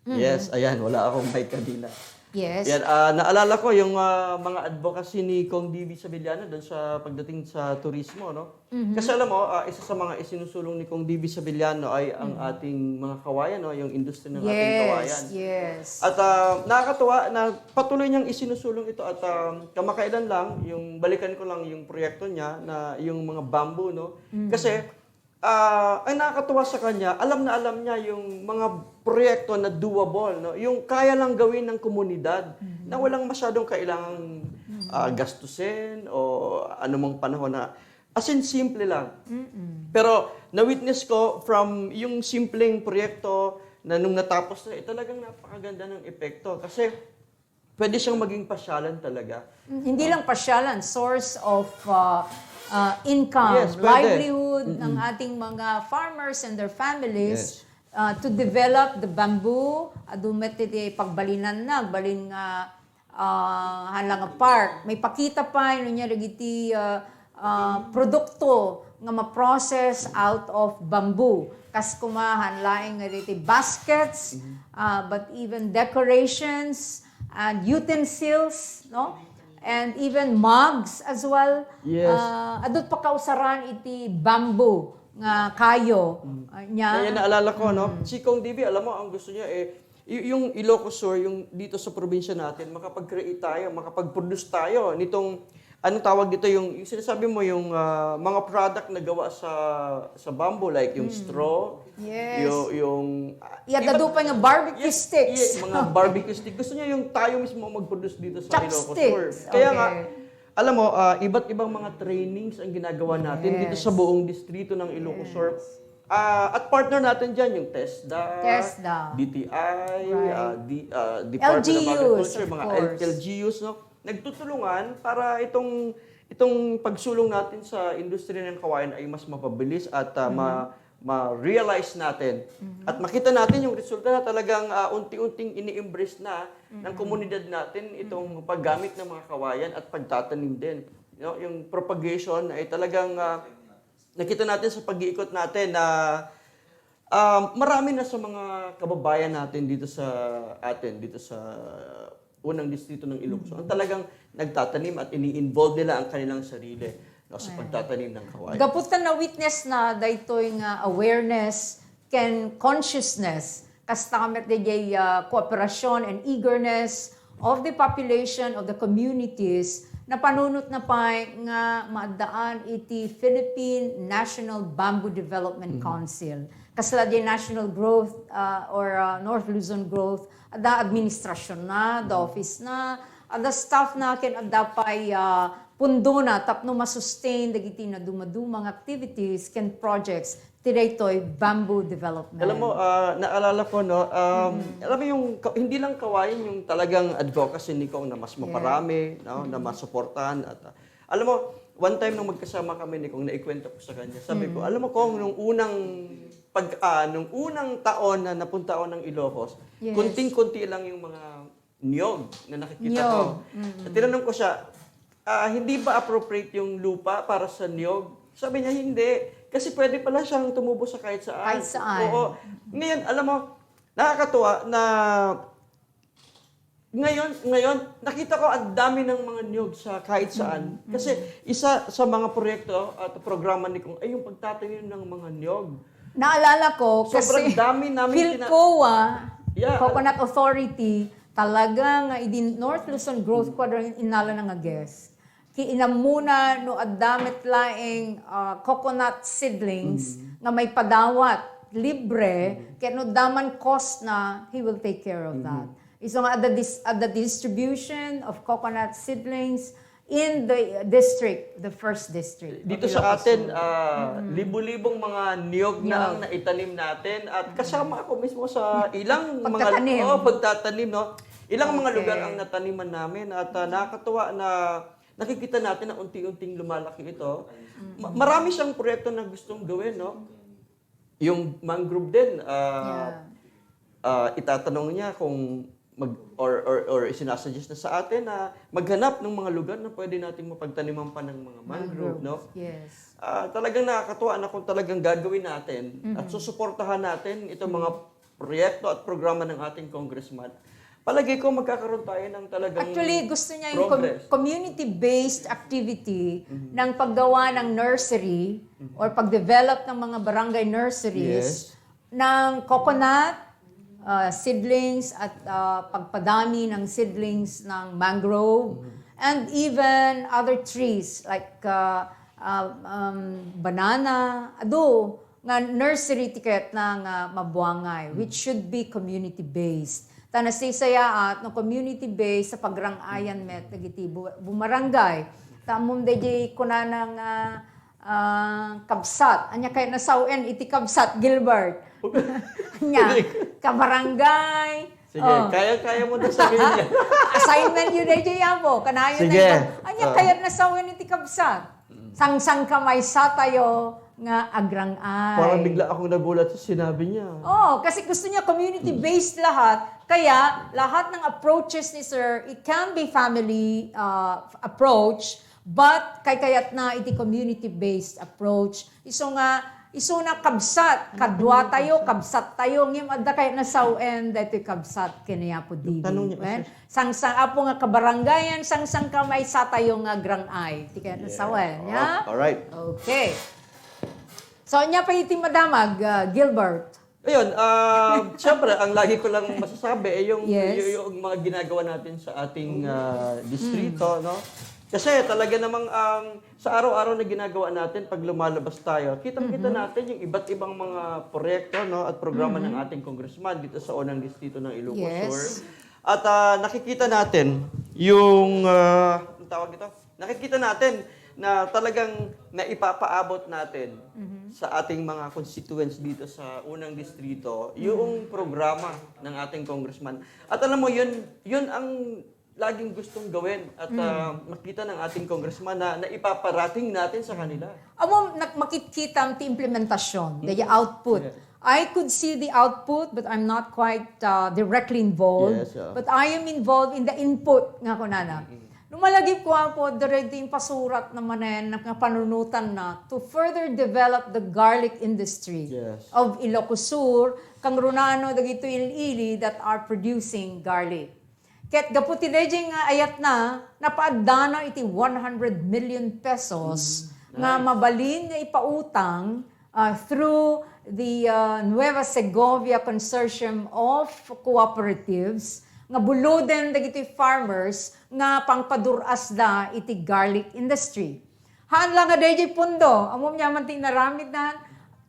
Mm. Yes, ayan, wala akong mic kanina. Yes. Yan, ah, naalala ko yung, ah, mga advocacy ni Cong D V Sabillano doon sa pagdating sa turismo, no? Mhm. Kasi alam mo, ah, isa sa mga isinusulong ni Cong D V Sabillano ay ang Mm. ating mga kawayan, no? Yung industry ng ating Yes, kawayan. yes. At, ah, nakakatuwa na patuloy niyang isinusulong ito at, ah, kamakailan lang, yung balikan ko lang yung proyekto niya na yung mga bamboo, no? Mm. Kasi, ah, ang nakakatuwa sa kanya, alam na alam niya yung mga proyekto na doable, no? Yung kaya lang gawin ng komunidad Mhm. na walang masyadong kailangang, Mhm. ah, gastusin o anumang panahon na, as in, simple lang. Mm-mm. Pero na-witness ko from yung simpleng proyekto na nung natapos na, eh, talagang napakaganda ng epekto. Kasi pwede siyang maging pasyalan talaga. Mm, hindi lang pasyalan, source of, uh, uh, income, Yes, pwede. livelihood ng Mm-mm. ating mga farmers and their families. Yes. Uh, to develop the bamboo, adu met iti pagbalinanna, agbalin nga, uh, hala nga park. Maipakita pay no ania dagiti, uh, uh, produkto nga ma-process out of bamboo. Kas kuma, haan laeng nga dagiti baskets, uh, but even decorations and utensils, no? And even mugs as well. Yes. Uh, adut pakausaran iti bamboo nga kayo. Uh, nya. Kaya naalala ko, no? Si Kong D B, alam mo, ang gusto niya, eh, y-, yung Ilocos Sur, yung dito sa probinsya natin, makapag-create tayo, makapag-produce tayo nitong, anong tawag dito, yung, yung sinasabi mo, yung, ah, mga product na gawa sa, sa bamboo, like yung straw, Yes. yung, yung, ah, Iadda iba't pa nga barbecue Yes, sticks. yes, mga barbecue stick. Gusto niya yung tayo mismo ang mag-produce dito sa Ilocos Sur. Chopsticks. Kaya nga, Okay. alam mo, ah, iba't ibang mga trainings ang ginagawa natin dito Yes. sa buong distrito ng Ilocos Sur. Yes. Ah, at partner natin dyan, yung TESDA, TESDA. D T I, Right. ah, di, ah, Department of L G Us, Agriculture, of mga L-, course. L G Us, no? Nagtutulungan para itong, itong pagsulong natin sa industriya ng kawayan ay mas mapabilis at, ah, ma-, Mm-hmm. ma-realize natin. Mm-hmm. At makita natin yung resulta na talagang, ah, unti-unting ini-embrace na ng Mm-hmm. komunidad natin itong Mm-hmm. paggamit ng mga kawayan at pagtatanim din. No? Yung propagation ay talagang, ah, nakita natin sa pag-iikot natin na, um, marami na sa mga kababayan natin dito sa atin, dito sa unang distrito ng Ilocos, ang talagang nagtatanim at ini-involve nila ang kanilang sarili, no, sa Ayan. pagtatanim ng kawayan. Gapu ta na-witness na daytoy nga awareness ken consciousness, kasta met daydiay, ah, cooperation and eagerness of the population of the communities, napanunot na pay nga maaddaan iti Philippine National Bamboo Development Mhm. Council. Kasla di National Growth, ah, or, ah, North Luzon Growth, adda administrasyon na, adda Mhm. office na, adda staff na, ken adda pay, ah, pundo na tapno masustain dagiti nadumaduma nga activities ken projects ti daytoy bamboo development. Alam mo, ah, naalala ko, no, um, Mm. alam mo yung ka-, hindi lang kawayan yung talagang advocacy ni Kong na mas Yeah. maparami, no, na Mm. masuportahan at, ah, alam mo, one time nung magkasama kami ni Kong, naikwento ko sa kanya. Sabi ko, Mm. "Alam mo, Kong, nung unang pag-, ah, nung unang taon na napunta ako ng Ilocos, Yes. kunting-kunti lang yung mga niyog na nakikita Niyog. ko." Mm. At tinanong ko siya, "Ah, hindi ba appropriate yung lupa para sa niyog?" Sabi niya, "Hindi. Kasi pwede pala siyang tumubo sa kahit saan." Kahit saan. Oo. Ngayon, alam mo, nakakatuwa na ngayon, ngayon, nakita ko ang dami ng mga niyog sa kahit saan. Mm, mm. Kasi isa sa mga proyekto at programa ni Kong ay yung pagtatanim ng mga niyog. Naalala ko, Sobrang kasi dami namin tina- PHILCOA, Yeah, Coconut Authority, talaga nga idi North Luzon Growth Quadrant, inala na nga guest. Ki inammona no adda met laeng, ah, coconut seedlings Mm. nga maipadawat libre, Mm. ket no adda man cost na, he will take care of Mm-hmm. that. Isu nga adda dis-, adda distribution of coconut seedlings in the district, the first district of Dito sa Ilocos atin, Sur. ah, Mm-hmm. libo-libong mga niyog na Niyog. ang naitanim natin at Mm-hmm. kasama ako mismo sa ilang mga Pagtatanim. oh, pagtatanim, no? Ilang mga Okay. lugar ang nataniman namin at, ah, nakakatuwa na nakikita natin na unti-unting lumalaki ito. Mm-hmm. Ma-, marami siyang proyekto na gustong gawin, no? Yung mangrove din, ah, Yeah. ah, itatanong niya kung mag-, or, or, or isinasuggest na sa atin na maghanap ng mga lugar na pwede nating mapagtaniman pa ng mga mangrove, Mangroves, no? yes. Ah, talagang nakakatuwa na kung talagang gagawin natin at Mm-mm. susuportahan natin itong mga Mm-mm. proyekto at programa ng ating congressman. Palagay ko magkakaroon tayo ng talagang Actually, gusto niya yung com-, progress. community-based activity Mhm. ng paggawa ng nursery Mhm. or pag-develop ng mga barangay nurseries Yes. ng coconut, ah, seedlings at, ah, pagpadami ng seedlings ng mangrove Mhm. and even other trees like, ah, ah, um, banana, adu, nga nursery ti kayatna nga mabuangay, which should be community-based. Ta nasaysayaat no community-based sa pagrang-ayan met dagiti bu-, bumarangay. Ta ammom daydiay kunana nga, ah, kabsat. Ania kayatna sawen iti kabsat, Gilbert? Ania, kabarangay. Sige, Oh. kaya-kaya mo na sabihin yan. Assignment yun, daydiay, Apo. Kanayon Sige. na ito. Ania, Ah. kayatna sawen iti kabsat? Mm. Sangsangkamaysatayo nga agrang-ay. Parang bigla akong nagulat sa sinabi niya. Oh, kasi gusto niya community-based lahat. Kaya lahat ng approaches ni Sir, it can be family uh, approach, but kaykayatna iti community-based approach. Isu nga, isu na kabsat, kadua tayo, kabsat tayo, ngem adda kayatna sawen, daytoy kabsat ken ni Apo Didi. Tanong niya, Wen, sangsang apo nga kabarangayan, sangsang ka maysa tayo nga agrang-ay. Ti kayatna sawen, ya? Oh, alright. Okay. So, anya pa iti madamag, ah, Gilbert? Ayun, ah, siyempre, ang lagi ko lang masasabi ay yung, Yes. yung, yung mga ginagawa natin sa ating ah, distrito, no? Kasi talaga namang um, sa araw-araw na ginagawa natin, pag lumalabas tayo, kitang-kita natin yung iba't ibang mga proyekto, no, at programa ng ating congressman dito sa unang distrito ng Ilocos Yes. Sur. At ah, nakikita natin yung, ah, ang tawag ito? Nakikita natin na talagang naipapaabot natin sa ating mga constituents dito sa unang distrito yung programa ng ating congressman. At alam mo, yun, yun ang laging gustong gawin. At ah, makita ng ating congressman na naipaparating natin sa kanila. Amo, nak-, makitkitam ti implementasyon, the output. Yeah. I could see the output, but I'm not quite uh, directly involved. Yes, uh. But I am involved in the input, nga kunana. Lumalagip ko, Apo, direct impasurat na manen nga panunutan na to further develop the garlic industry Yes. of Ilocos Sur, kangrunano dagito ili-ili that are producing garlic. Ket gapu ti daydiay nga ayatna, napaaddana iti one hundred million pesos nga mabalin nga ipautang ah, through the ah, Nueva Segovia Consortium of Cooperatives nga buloden dagiti farmers nga pangpadur-asda iti garlic industry. Haan la nga daydiay pundo, ammom ania man ti inaramidnan,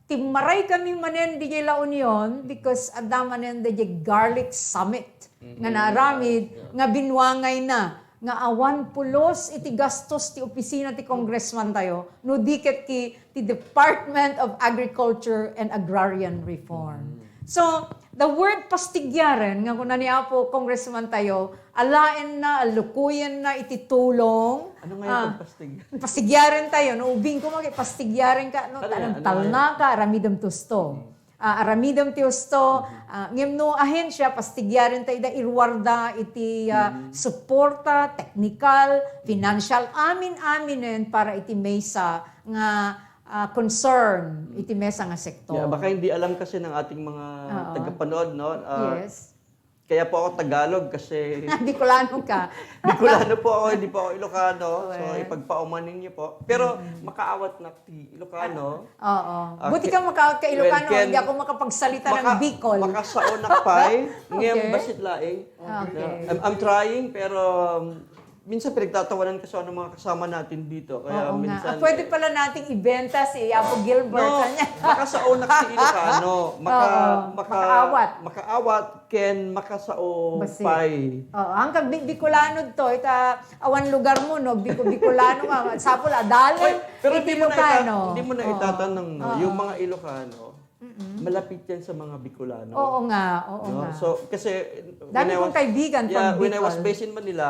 timmaray kami manen diay La Union because adda manen diay Garlic Summit nga naaramid nga binuangayna nga awan pulos iti gastos ti opisina ti congressman tayo no di ket ki ti Department of Agriculture and Agrarian Reform. So, the word pastigyaren nga kuna ni Apo Congressman tayo, alaenna, alukoyenna iti tulong. Ano nga yung pagpastig? Pastigyaren tayo, no? Ubing ko magi, pastigyaren ka, no? Ano yan? Tanang talna ka, aramidem ti husto. Ah, aramidem ti husto, ah, ngem no ahensya, pastigyaren tayo da iruarda iti ah, suporta, teknikal, financial, amin-aminen para iti maysa nga ah, concern iti maysa nga sektor. Yeah, baka hindi alam kasi ng ating mga Oo. tagapanood, no? Ah, Yes. Kaya po ako Tagalog kasi Bicolano ka. Bicolano po ako, hindi po ako Ilocano. So, Well. Ipagpaumanin niyo po. Pero makaawat na ti Ilocano. Oo. Ah, Buti ki- ka makaawat ka Ilocano, well, can- hindi ako makapagsalita ng Maka- Bicol. Makasaonak pay. Ngayon, Okay. basit laing. Okay. I'm, I'm trying, pero um, minsan pinagtatawanan kasi ako ng mga kasama natin dito. Kaya Oo nga. minsan... Ah, pwede pala nating ibenta si Apo Gilbert. No, Kanya. Makasaonak ti Ilocano. Maka, Oo, maka, makaawat. Makaawat ken makasao Basi. pay. Oo, hanggang Bi- Bicolano to, ita awan lugar mo, no? Bico Bicolano ka, sapol, adalen, Oy, pero iti hindi mo na Ilocano. ita-, hindi mo na Oo. itatanong, no? Oo. Yung mga Ilocano, malapit yan sa mga Bicolano. Oo nga, oo No? nga. So, kasi Dami when I kong was- kaibigan yeah, from when I was Bicol. based in Manila,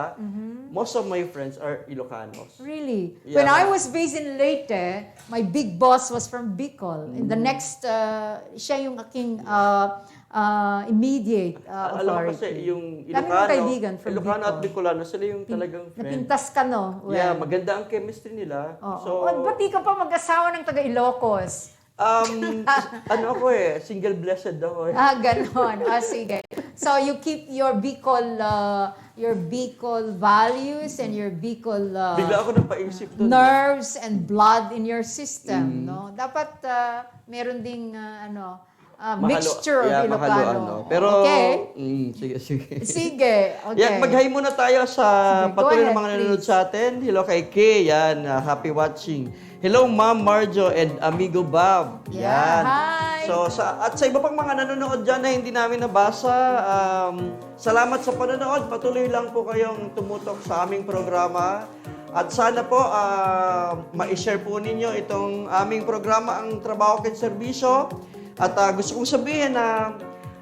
most of my friends are Ilocanos. Really? Yeah. When I was based in Leyte, my big boss was from Bicol. And the next, uh, siya yung aking uh, uh, immediate uh, Alam mo authority. Kasi yung Dami kong Ilocano, kaibigan from Ilocano at Bicol. Bicolano, sila yung Pin- talagang friend. Napintas ka, no? Well, Yeah, maganda ang chemistry nila. Oo. So, Oh, pati ka pa mag-asawa ng taga Ilocos. um, ano ako eh, single blessed ako eh. Ah, ganon. Ah, sige. So, you keep your Bicol, uh, your Bicol values and your Bicol uh, Bigla ako napaisip doon. nerves and blood in your system, Mm. no? Dapat uh, meron ding uh, ano, uh, Mahalo- mixture of yeah, Ilocano. mahaluan, no? Pero, Okay? Mm, sige, sige. Sige, okay. Yan, mag-hi muna tayo sa Sige, go patuloy ahead, na mga nanonood please. sa atin. Hello kay Kay, yan, ah, happy watching. Hello, Ma'am Marjo and Amigo Bob. Yeah, hi. So, sa, at sa iba pang mga nanonood dyan na hindi namin nabasa, um, salamat sa panonood. Patuloy lang po kayong tumutok sa aming programa. At sana po, ah, ma-share po ninyo itong aming programa, Ang Trabaho ken Serbisyo. At ah, gusto kong sabihin na,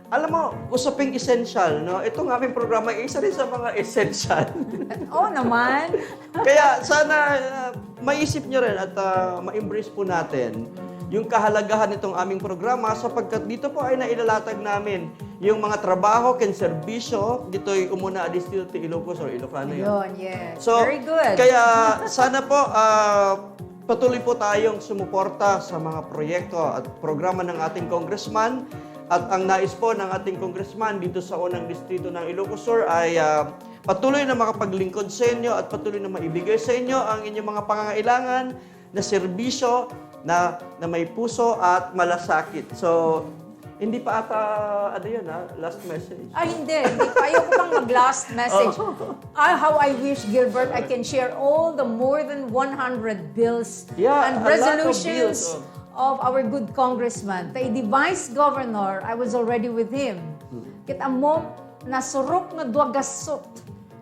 alam mo, usaping essential, no? Itong aming programa ay isa rin sa mga essential. Oo naman. Kaya sana ah, maisip nyo rin at ah, ma-embrace po natin yung kahalagahan nitong aming programa sapagkat dito po ay nailalatag namin yung mga trabaho ken serbisyo ditoy umuna a distrito ti Ilocos or Ilocano yun. Yun, yes. So, Very good. Kaya sana po ah, patuloy po tayong sumuporta sa mga proyekto at programa ng ating congressman at ang nais po ng ating congressman dito sa unang distrito ng Ilocos Sur ay ah, patuloy na makapaglingkod sa inyo at patuloy na maibigay sa inyo ang inyong mga pangangailangan na serbisyo na, na may puso at malasakit. So, hindi pa ata, ano yun ha, last message. Ah, hindi. Hindi pa. Ayoko pang mag-last message. Oh. Ah, how I wish, Gilbert, I can share all the more than one hundred bills Yeah, and a lot of resolutions bills, oh. of our good congressman. Tay di Vice Governor, I was already with him. Hmm. Ket ammo, nasurok nga dua gasut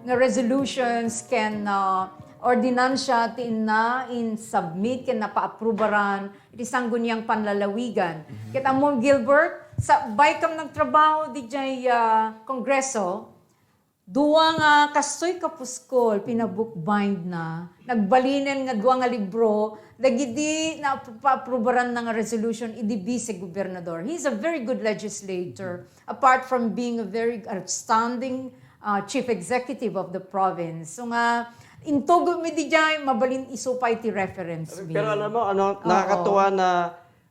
nga resolutions ken ah, ordinansya ti inna in-submit ken napaaprubaran iti Sangguniang Panlalawigan. Ket ammom, Gilbert, sa baykam nagtrabaho didiay ah, Kongreso, dua nga kastoy kapuskol, pinabookbind na, nagbalinen nga dua nga libro, dagidi napaaprubaran na nga resolution idi vice gobernador. He's a very good legislator, apart from being a very outstanding ah, chief executive of the province. So nga, intugo mi didiay, mabalin isu pay ti reference mi. Pero alam mo, ano, Oo. nakakatuwa na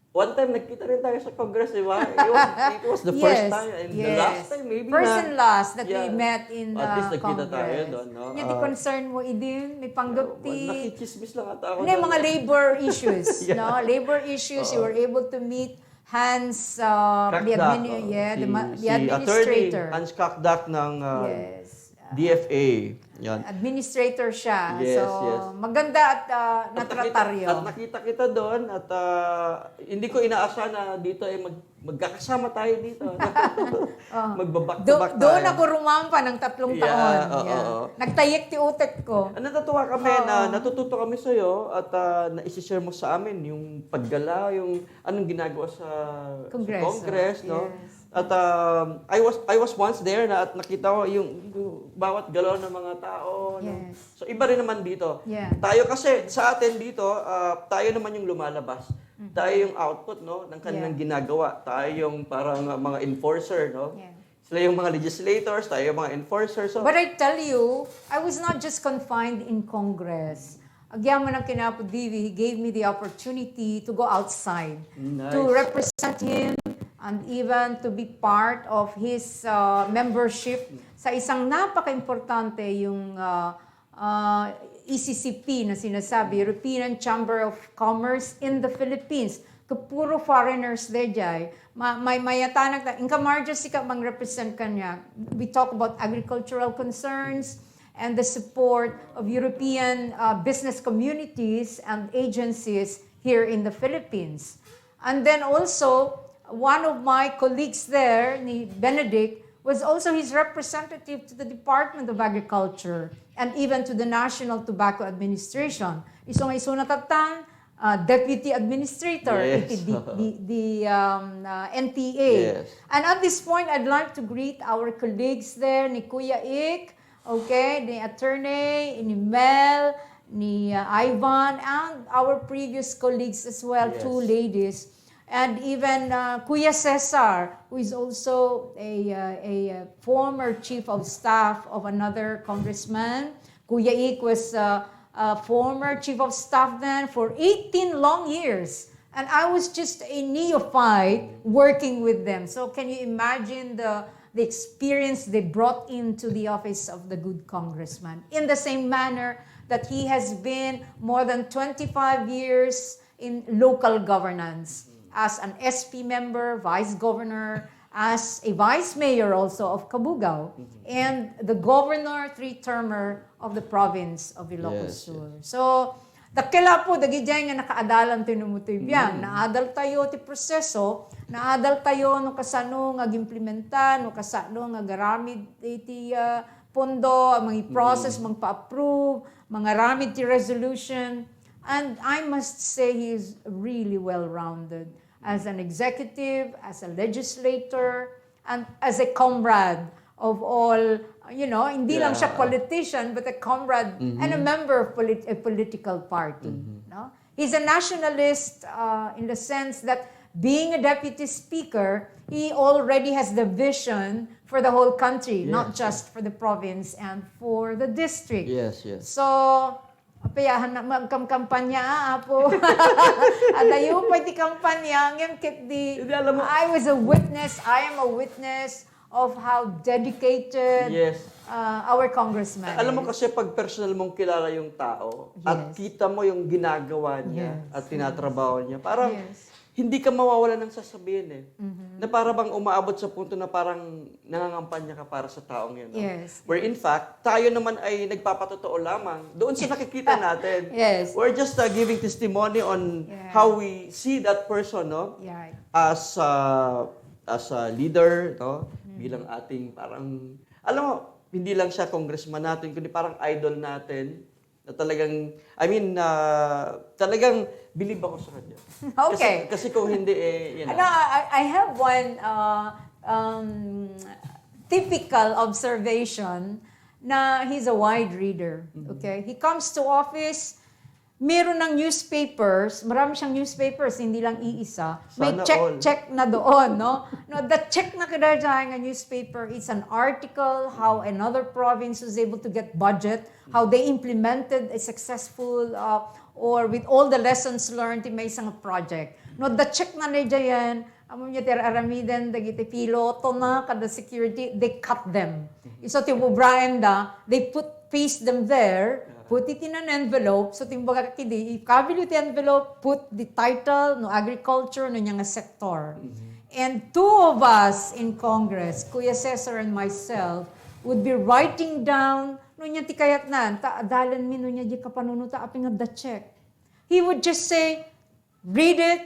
one time nagkita rin tayo sa Congress, di ba? It was, it was the first Yes, time and the yes. last time maybe First na. and last that we Yeah. met in At least uh, nagkita tayo Congress. doon, no? Yan, di Ah. concern mo, Idin, may panggap Well, ti... nakichismis lang ata ako Hindi, doon. mga labor issues, Yeah. no? Labor issues, you Oo. were able to meet Hans, uh, the, Cacdac, admini- oh, yeah, the, si- ma- the si attorney administrator. Hans Cacdac ng uh, Yes. Uh, D F A. Yan. Administrator siya. Yes, So, yes. maganda at uh, At nakita, natrataryo. at nakita kita doon at ah, hindi ko inaasahan na dito ay mag, magkakasama tayo dito. Oh. Magbaback to Do- back doon tayo. Ako rumampa ng tatlong Yeah, taon. oo, Yeah. oo. Nagtayek ti utek ko. Ah, natutuwa kami Oo. na natututo kami sa iyo at ah, na-share mo sa amin yung paggala, yung anong ginagawa sa, sa Kongreso. Congress, no? Yes. At um, I was I was once there na at nakita ko yung, yung bawat galaw ng mga tao, no? Yes. So iba rin naman dito. Yeah. Tayo kasi sa atin dito, ah, tayo naman yung lumalabas. Mm-hmm. Tayo yung output, no, ng kanilang Yeah. ginagawa. Tayo yung parang ah, mga enforcer, no? Yeah. Sila yung mga legislators, tayo yung mga enforcers. So, But I tell you, I was not just confined in Congress. Agyaman ang kinapo Divi, he gave me the opportunity to go outside, Nice. to represent him, and even to be part of his uh, membership sa isang napaka-importante yung uh, uh, E C C P na sinasabi, European Chamber of Commerce in the Philippines. Kapuro foreigners daydiay. Ma- may mayatanak na, inka Marjo, sika mang represent kanya. We talk about agricultural concerns and the support of European uh, business communities and agencies here in the Philippines. And then also, one of my colleagues there, ni Benedict, was also his representative to the Department of Agriculture and even to the National Tobacco Administration. Isu nga isuna tattan, uh, deputy administrator Yes. iti di, di, di, um, uh, N T A. Yes. And at this point, I'd like to greet our colleagues there, ni Kuya Ik, okay, ni Attorney, ni Mel, ni uh, Ivan, and our previous colleagues as well, Yes. Two ladies. And even uh, Kuya Cesar, who is also a, uh, a uh, former chief of staff of another congressman. Kuya Ik was uh, a former chief of staff then for eighteen long years. And I was just a neophyte working with them. So can you imagine the, the experience they brought into the office of the good congressman? In the same manner that he has been more than twenty-five years in local governance as an S P member, vice governor, as a vice mayor also of Cabugao, and the governor, three-termer of the province of Ilocos Yes, Sur. So, dakkel, Apo, dagidiay nga nakaadalan ti numutuybian. Naadal tayo ti proseso, naadal tayo no kasano nga agimplementa, no kasano nga agaramid iti ah, pondo, mangi-process, mangpa-approve, mangaramid ti resolution. And I must say he is really well-rounded as an executive, as a legislator, and as a comrade of all, you know, hindi lang siya Yeah. politician, but a comrade and a member of polit- a political party. No? He's a nationalist, uh, in the sense that being a deputy speaker, he already has the vision for the whole country, not just for the province and for the district. Yes, yes. So, apayahan na magkamkampanya, ah, apo. Adayo pa ti kampanya, ngem ket di, Hindi, alam mo I was a witness, I am a witness of how dedicated Yes. uh, our congressman Alam mo is. Kasi pag personal mong kilala yung tao at Yes. kita mo yung ginagawa niya Yes. at tinatrabaho niya, parang Yes. hindi ka mawawala ng sasabihin eh. Mhm. Na para bang umaabot sa punto na parang nangangampanya ka para sa taong yun. No? Yes. Where in fact, tayo naman ay nagpapatotoo lamang doon sa nakikita natin. Yes. We're just uh, giving testimony on Yeah. how we see that person, no? Yeah. As uh, as a leader, no? Mm. Bilang ating parang, alam mo, hindi lang siya congressman natin, kundi parang idol natin na talagang, I mean, uh, talagang believe ako sa kanya. Okay. Kasi, kasi kung hindi, eh, you know. Ano, I, I have one uh, um, typical observation na he's a wide reader. Mm-hmm. Okay? He comes to office, meron ng newspapers, marami siyang newspapers, hindi lang iisa. May Sana check, all. Check na doon, no? No, the check na kada dyan nga newspaper, it's an article, how another province was able to get budget, how they implemented a successful, uh, or with all the lessons learned in may isang project. No, the check na na dyan, amo niya, ti aramiden, dagiti piloto na, kada security, they cut them. Isu ti ubraen da, they put, paste them there, put it in an envelope, so timbaga kidi, ikabil ti envelope, put the title, no agriculture, no nya nga sector. And two of us in Congress, Kuya Cesar and myself, would be writing down, no nya ti kayatnan, ta adalan mi, no nya di kapanunuta, apay nga da check. He would just say, read it,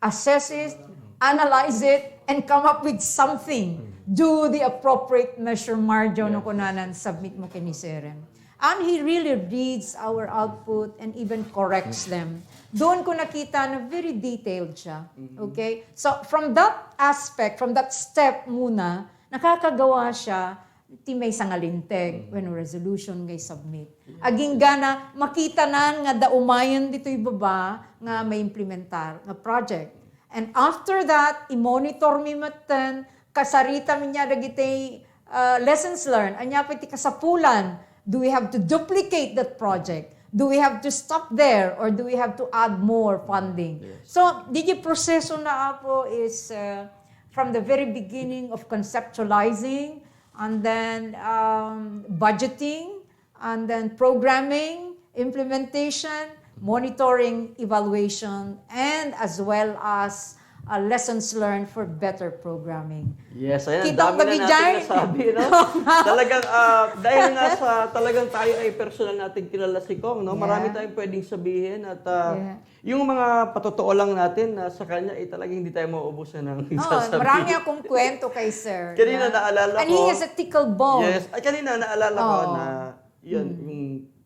assess it, analyze it, and come up with something. Do the appropriate measure, Marjo, no kunanan, submit mo kini Seren. And he really reads our output and even corrects them. Doon ko nakita na very detailed siya. Okay? So, from that aspect, from that step muna, nakakagawa siya ti maysa nga linteg wenno resolution nga i-submit. Agingga na, makita nan nga daumayen ditoy baba nga maimplementar nga project. And after that, i-monitor mi metten, kasarita mi nia dagiti uh, lessons learned. Ania pay ti kasapulan? Do we have to duplicate that project? Do we have to stop there or do we have to add more funding? So, digi proseso na, Apo, is uh, from the very beginning of conceptualizing and then um, budgeting and then programming, implementation, monitoring, evaluation, and as well as uh, lessons learned for better programming. Yes, ayan, Kitang dami na natin bagay dyan. Nasabi, no? Talagang, ah, dahil nga sa talagang tayo ay personal natin kilala si Kong, no? Marami Yeah. Tayong pwedeng sabihin at ah, Yeah. Yung mga patotoo lang natin na sa kanya, eh, talagang hindi tayo mauubusan ng Oh, sasabihin. Marami akong kwento kay Sir. Kanina Yeah. naalala And ko. he has a tickle bone. Yes. Ay, kanina naalala ko Oh. na, yun, yung,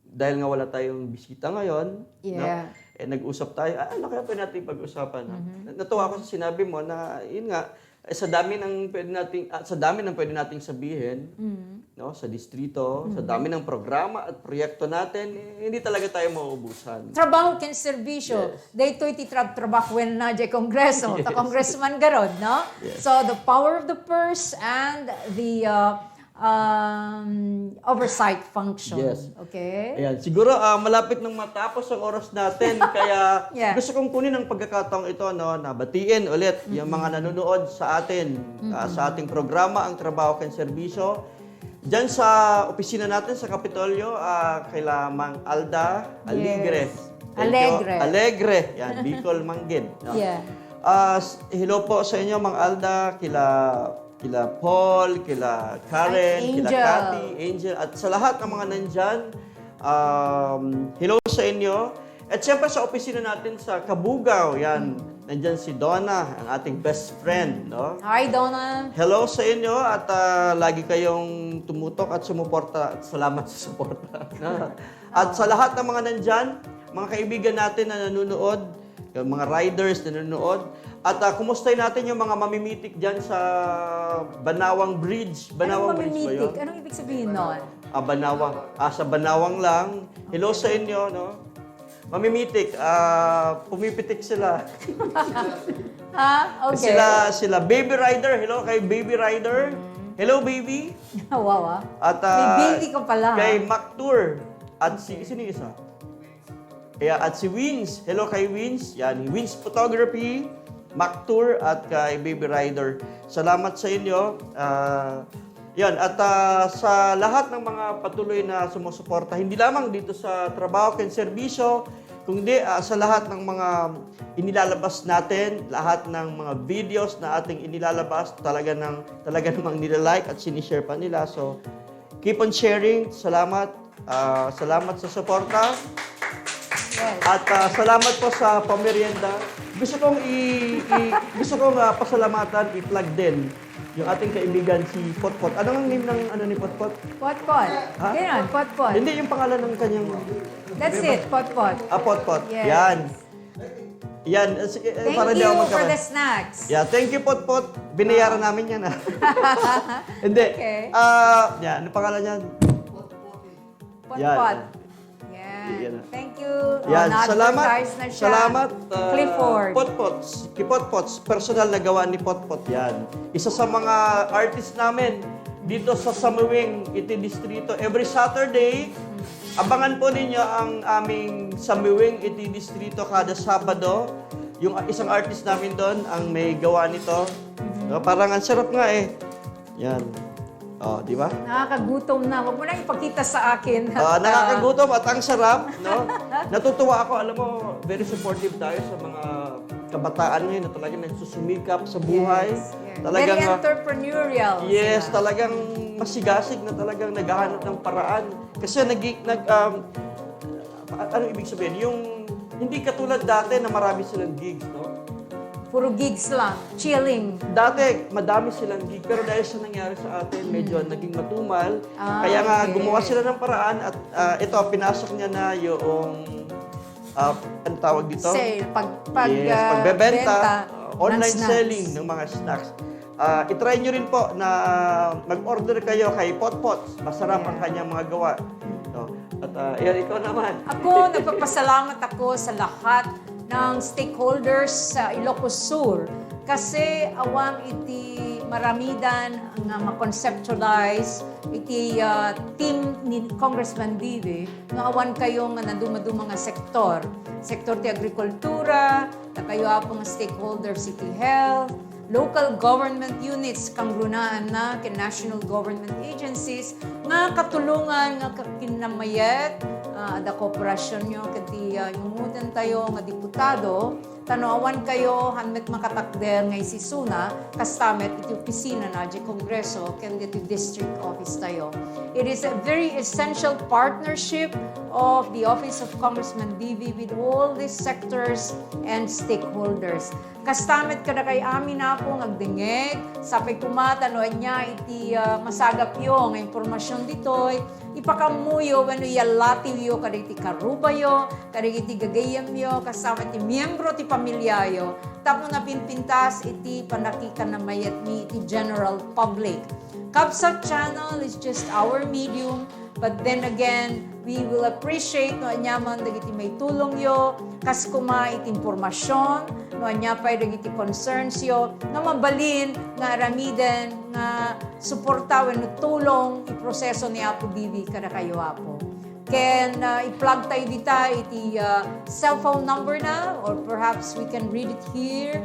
dahil nga wala tayong bisita ngayon, Yeah. no? Eh, nag-usap tayo, ah, ano kaya pwede natin pag-usapan? No? Mm-hmm. Natuwa ako sa sinabi mo na, yun nga, eh, sa dami ng pwede nating, ah, sa dami ng pwede nating sabihin, Mm. no, sa distrito, sa dami ng programa at proyekto natin, eh, hindi talaga tayo mauubusan. Trabaho ken serbisyo. Yes. Daytoy ti trab trabahoenna jay Kongreso. Ta Yes. Congressman garud, no? Yes. So, the power of the purse and the uh, um, oversight function. Yes. Okay? Ayan, siguro ah, malapit nang matapos ang oras natin, kaya Yeah. gusto kong kunin ang pagkakataong ito, no, na batiin ulit yung mga nanonood sa atin, ah, sa ating programa, Ang Trabaho Ken Serbisyo. Diyan sa opisina natin sa Kapitolyo, ah, kaila Mang Alda Alegre. Yes. Thank you. Alegre. Alegre. Yan, Bicol Manggid. No? Yeah. Ah, s- hello po sa inyo, Mang Alda, kila, kila Paul, kila Karen, Ay, kila Angel. Cathy, Angel, at sa lahat ng mga nandyan. Um, hello sa inyo. At siyempre sa opisina natin sa Cabugao, yan. Nandyan si Donna, ang ating best friend, no? Hi, Donna. Hello sa inyo at ah, lagi kayong tumutok at sumuporta. At salamat sa suporta. No? At sa lahat ng mga nandyan, mga kaibigan natin na nanonood, yung mga riders na nanonood, at ah, kumustahin natin yung mga mamimitik dyan sa Banawang Bridge. Anong Banawang Bridge ba mamimitik? yun? Anong ibig sabihin nun? Ah, Banawang. Ah, sa Banawang lang. Hello sa inyo, no? Mamimitik, ah, pumipitik sila. Ha? Okay. Sila, sila Baby Rider. Hello kay Baby Rider. Hello, baby. Wow, ah. At May ah, baby ka pala, ha? Kay Mac Tour. At si, sino yung isa? Kaya, at si Wins. Hello kay Wins. Yan, Wins Photography, Mac Tour, at kay Baby Rider. Salamat sa inyo. Ah, yan, at ah, sa lahat ng mga patuloy na sumusuporta, hindi lamang dito sa trabaho ken serbisyo, kundi ah, sa lahat ng mga inilalabas natin, lahat ng mga videos na ating inilalabas, talaga nang talaga namang nila-like at sinishare pa nila. So, keep on sharing. Salamat. Ah, salamat sa suporta. Yes. At ah, salamat po sa pamerienda. Gusto kong i, i- gusto kong ah, pasalamatan, i-plug din yung ating kaibigan si Potpot. Ano ang name ng ano ni Potpot? Potpot. Ha? Ganyan, Potpot. Hindi yung pangalan ng kanyang That's it, Potpot. Ah, Potpot. Yes. Yan. Yan, eh, sige, eh, Thank para di you ako for magkamali. The snacks. Yeah, thank you, Potpot. Binayaran namin yan, ah. Hindi. Okay. Ah, yan, ano pangalan niyan? Potpot. Yan. Yan. Yan. Thank you. Oh, Yan, salamat. na-advertise na siya. Salamat, ah, Clifford. Potpots. Kay Potpots, personal na gawa ni Potpot yan. Isa sa mga artist namin dito sa Samiwing, iti distrito. Every Saturday, abangan po ninyo ang aming Samiwing, iti distrito, kada Sabado. Yung isang artist namin doon, ang may gawa nito. No, parang ang sarap nga eh. Yan. Oh, di ba? Nakakagutom na. Huwag mo nang ipakita sa akin. Ah, At, ah, nakakagutom at ang sarap, no? Natutuwa ako. Alam mo, very supportive tayo sa mga kabataan ngayon na talagang nagsusumikap sa buhay. Yes, yes. Talagang, Very ah, entrepreneurial Yes, sila. Talagang masigasig na talagang naghahanap ng paraan. Kasi nag, nag um, a- ano ibig sabihin? Yung hindi katulad dati na marami silang gigs, no? Puro gigs lang. Chilling. Dati, madami silang gig, pero dahil sa nangyari sa atin, medyo naging matumal. Ah, Kaya nga, okay. Gumawa sila ng paraan at ah, ito, pinasok niya na yung, ah, ano tawag dito? Sale. Pag, pag, Yes, ah, pagbebenta, benta ah, online ng snacks. Selling ng mga snacks. Ah, itry nyo rin po na mag-order kayo kay Potpots. Masarap ang Yeah. kanyang mga gawa. No? At ah, yan, ikaw naman. Ako, nagpapasalamat ako sa lahat ng stakeholders sa Ilocos Sur kasi awan iti maramidan nga ma-conceptualize iti ah, team ni Congressman Vive no awan kayo nga nadumaduma nga sektor. Sektor ti agrikultura, dakayo apo nga stakeholders iti health, local government units, kangrunaanna ken national government agencies nga katulongan nga ka-, kinnamayet, ah, adda kooperasyonyo ken ti ah, imumutentayo nga diputado, ta no awan kayo, han met makatakder nga isisuna, kasta met iti opisina na di Kongreso ken iti district office tayo. It is a very essential partnership of the Office of Congressman Vive with all these sectors and stakeholders. Kasta met kadakay amin, Apo, nga agdengngeg, sapay koma ta no ania iti ah, masagapyo nga impormasion ditoy, ipakammoyo wenno iallatiwyo kadagiti karubayo, kadagiti gagayyemyo, kasta met ti miembro ti pamiliayo, tapno napinpintas iti pannakikanamayetmi iti general public. CabSat channel is just our medium. But then again, we will appreciate no ania man dagiti maitulongyo, kas koma iti impormasion, no ania pay dagiti concernsyo, nga mabalin nga aramiden nga suporta wenno tulong ti proseso ni Apo Vive kadakayo, Apo. Ken ah, i-plug tayo dita iti ah, cellphone number na, or perhaps we can read it here.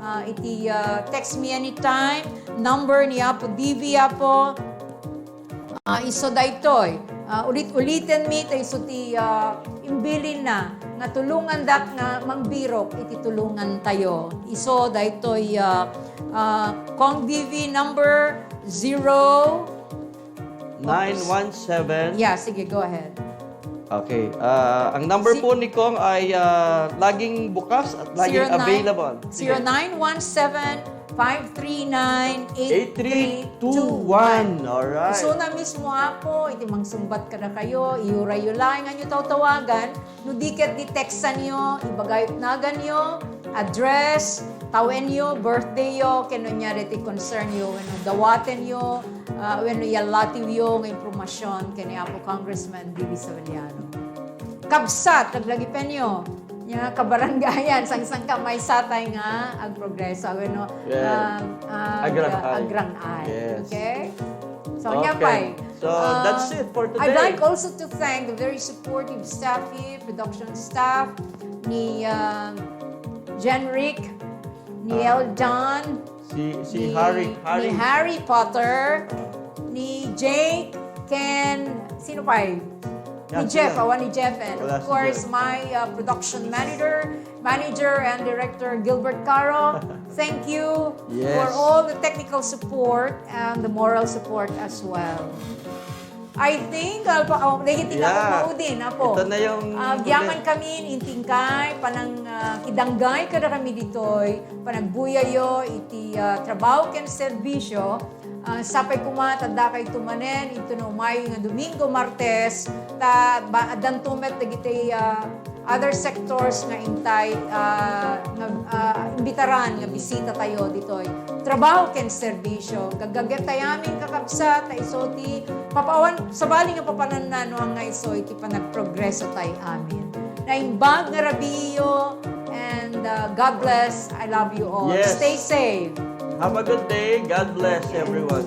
Ah, iti ah, text me anytime number ni Apo Vive, Apo. Ah, isu daytoy. Ah, ulit-uliten mi ta isu ti ah, imbilinna nga tulongandak nga mangbirok iti tulongantayo. Isu daytoy ah, ah, Cong Vive number zero. Nine one seven. Yeah, sige, go ahead. Okay. Ah, ang number Si- po ni Cong ay ah, laging bukas at laging available. Sige. Zero nine one seven, five three nine, Eight three two one. Alright. Isuna mismo, Apo, iti mangsungbat kadakayo, iyurayyo laeng nga inyo tawtawagan, no di ket di textanyo, ibagayo ti naganyo, address, tawenyo, birthdayyo, ken no ania daytoy concernyo, wenno dawatenyo, ah, wenno iallatiwyo nga impormasion ken ni Apo Congressman Vive Saveliano. kabsat, laglagipenyo, nia kabarangayan, sangsangkamaysatay nga agprogreso wenno, Yes. ah, ah, Agrangay. Agrangay. Yes. Okay? So, nia Okay. pay. So, Ah, that's it for today. I'd like also to thank the very supportive staff here, production staff, ni ah, Jenrick, ni Ah. Eldan, Si, si ni, Harry, ni Harry. Harry Potter, ni Jake, Ken, sino pa eh? Ni Yan Jeff, sila. awan ni Jeff, and Wala of si course, Jeff. my uh, production manager, manager and director Gilbert Caro. Thank you Yes. for all the technical support and the moral support as well. I think, uh, pa, oh, dahil Yeah. maudin, apo. Ito na yung Ah, agyaman kami, intingkay, panang ah, kidanggay kada kami ditoy, panagbuyayo iti ah, trabaho ken serbisyo. Ah, sapay koma, tadda kay tumanen, ito na umay nga Domingo, Martes, ta ba, addanto met dagiti ah, other sectors nga intay, ah, nga ah, imbitaran nga bisita tayo ditoy. Trabaho ken serbisyo. Gaggaget tayo amin, kakabsat, ta iso ti papawan, sabali nga papanannano nga iso iti panagprogreso tayo amin. Naimbag nga rabiyo, and uh, God bless. I love you all. Yes. Stay safe. Have a good day. God bless everyone.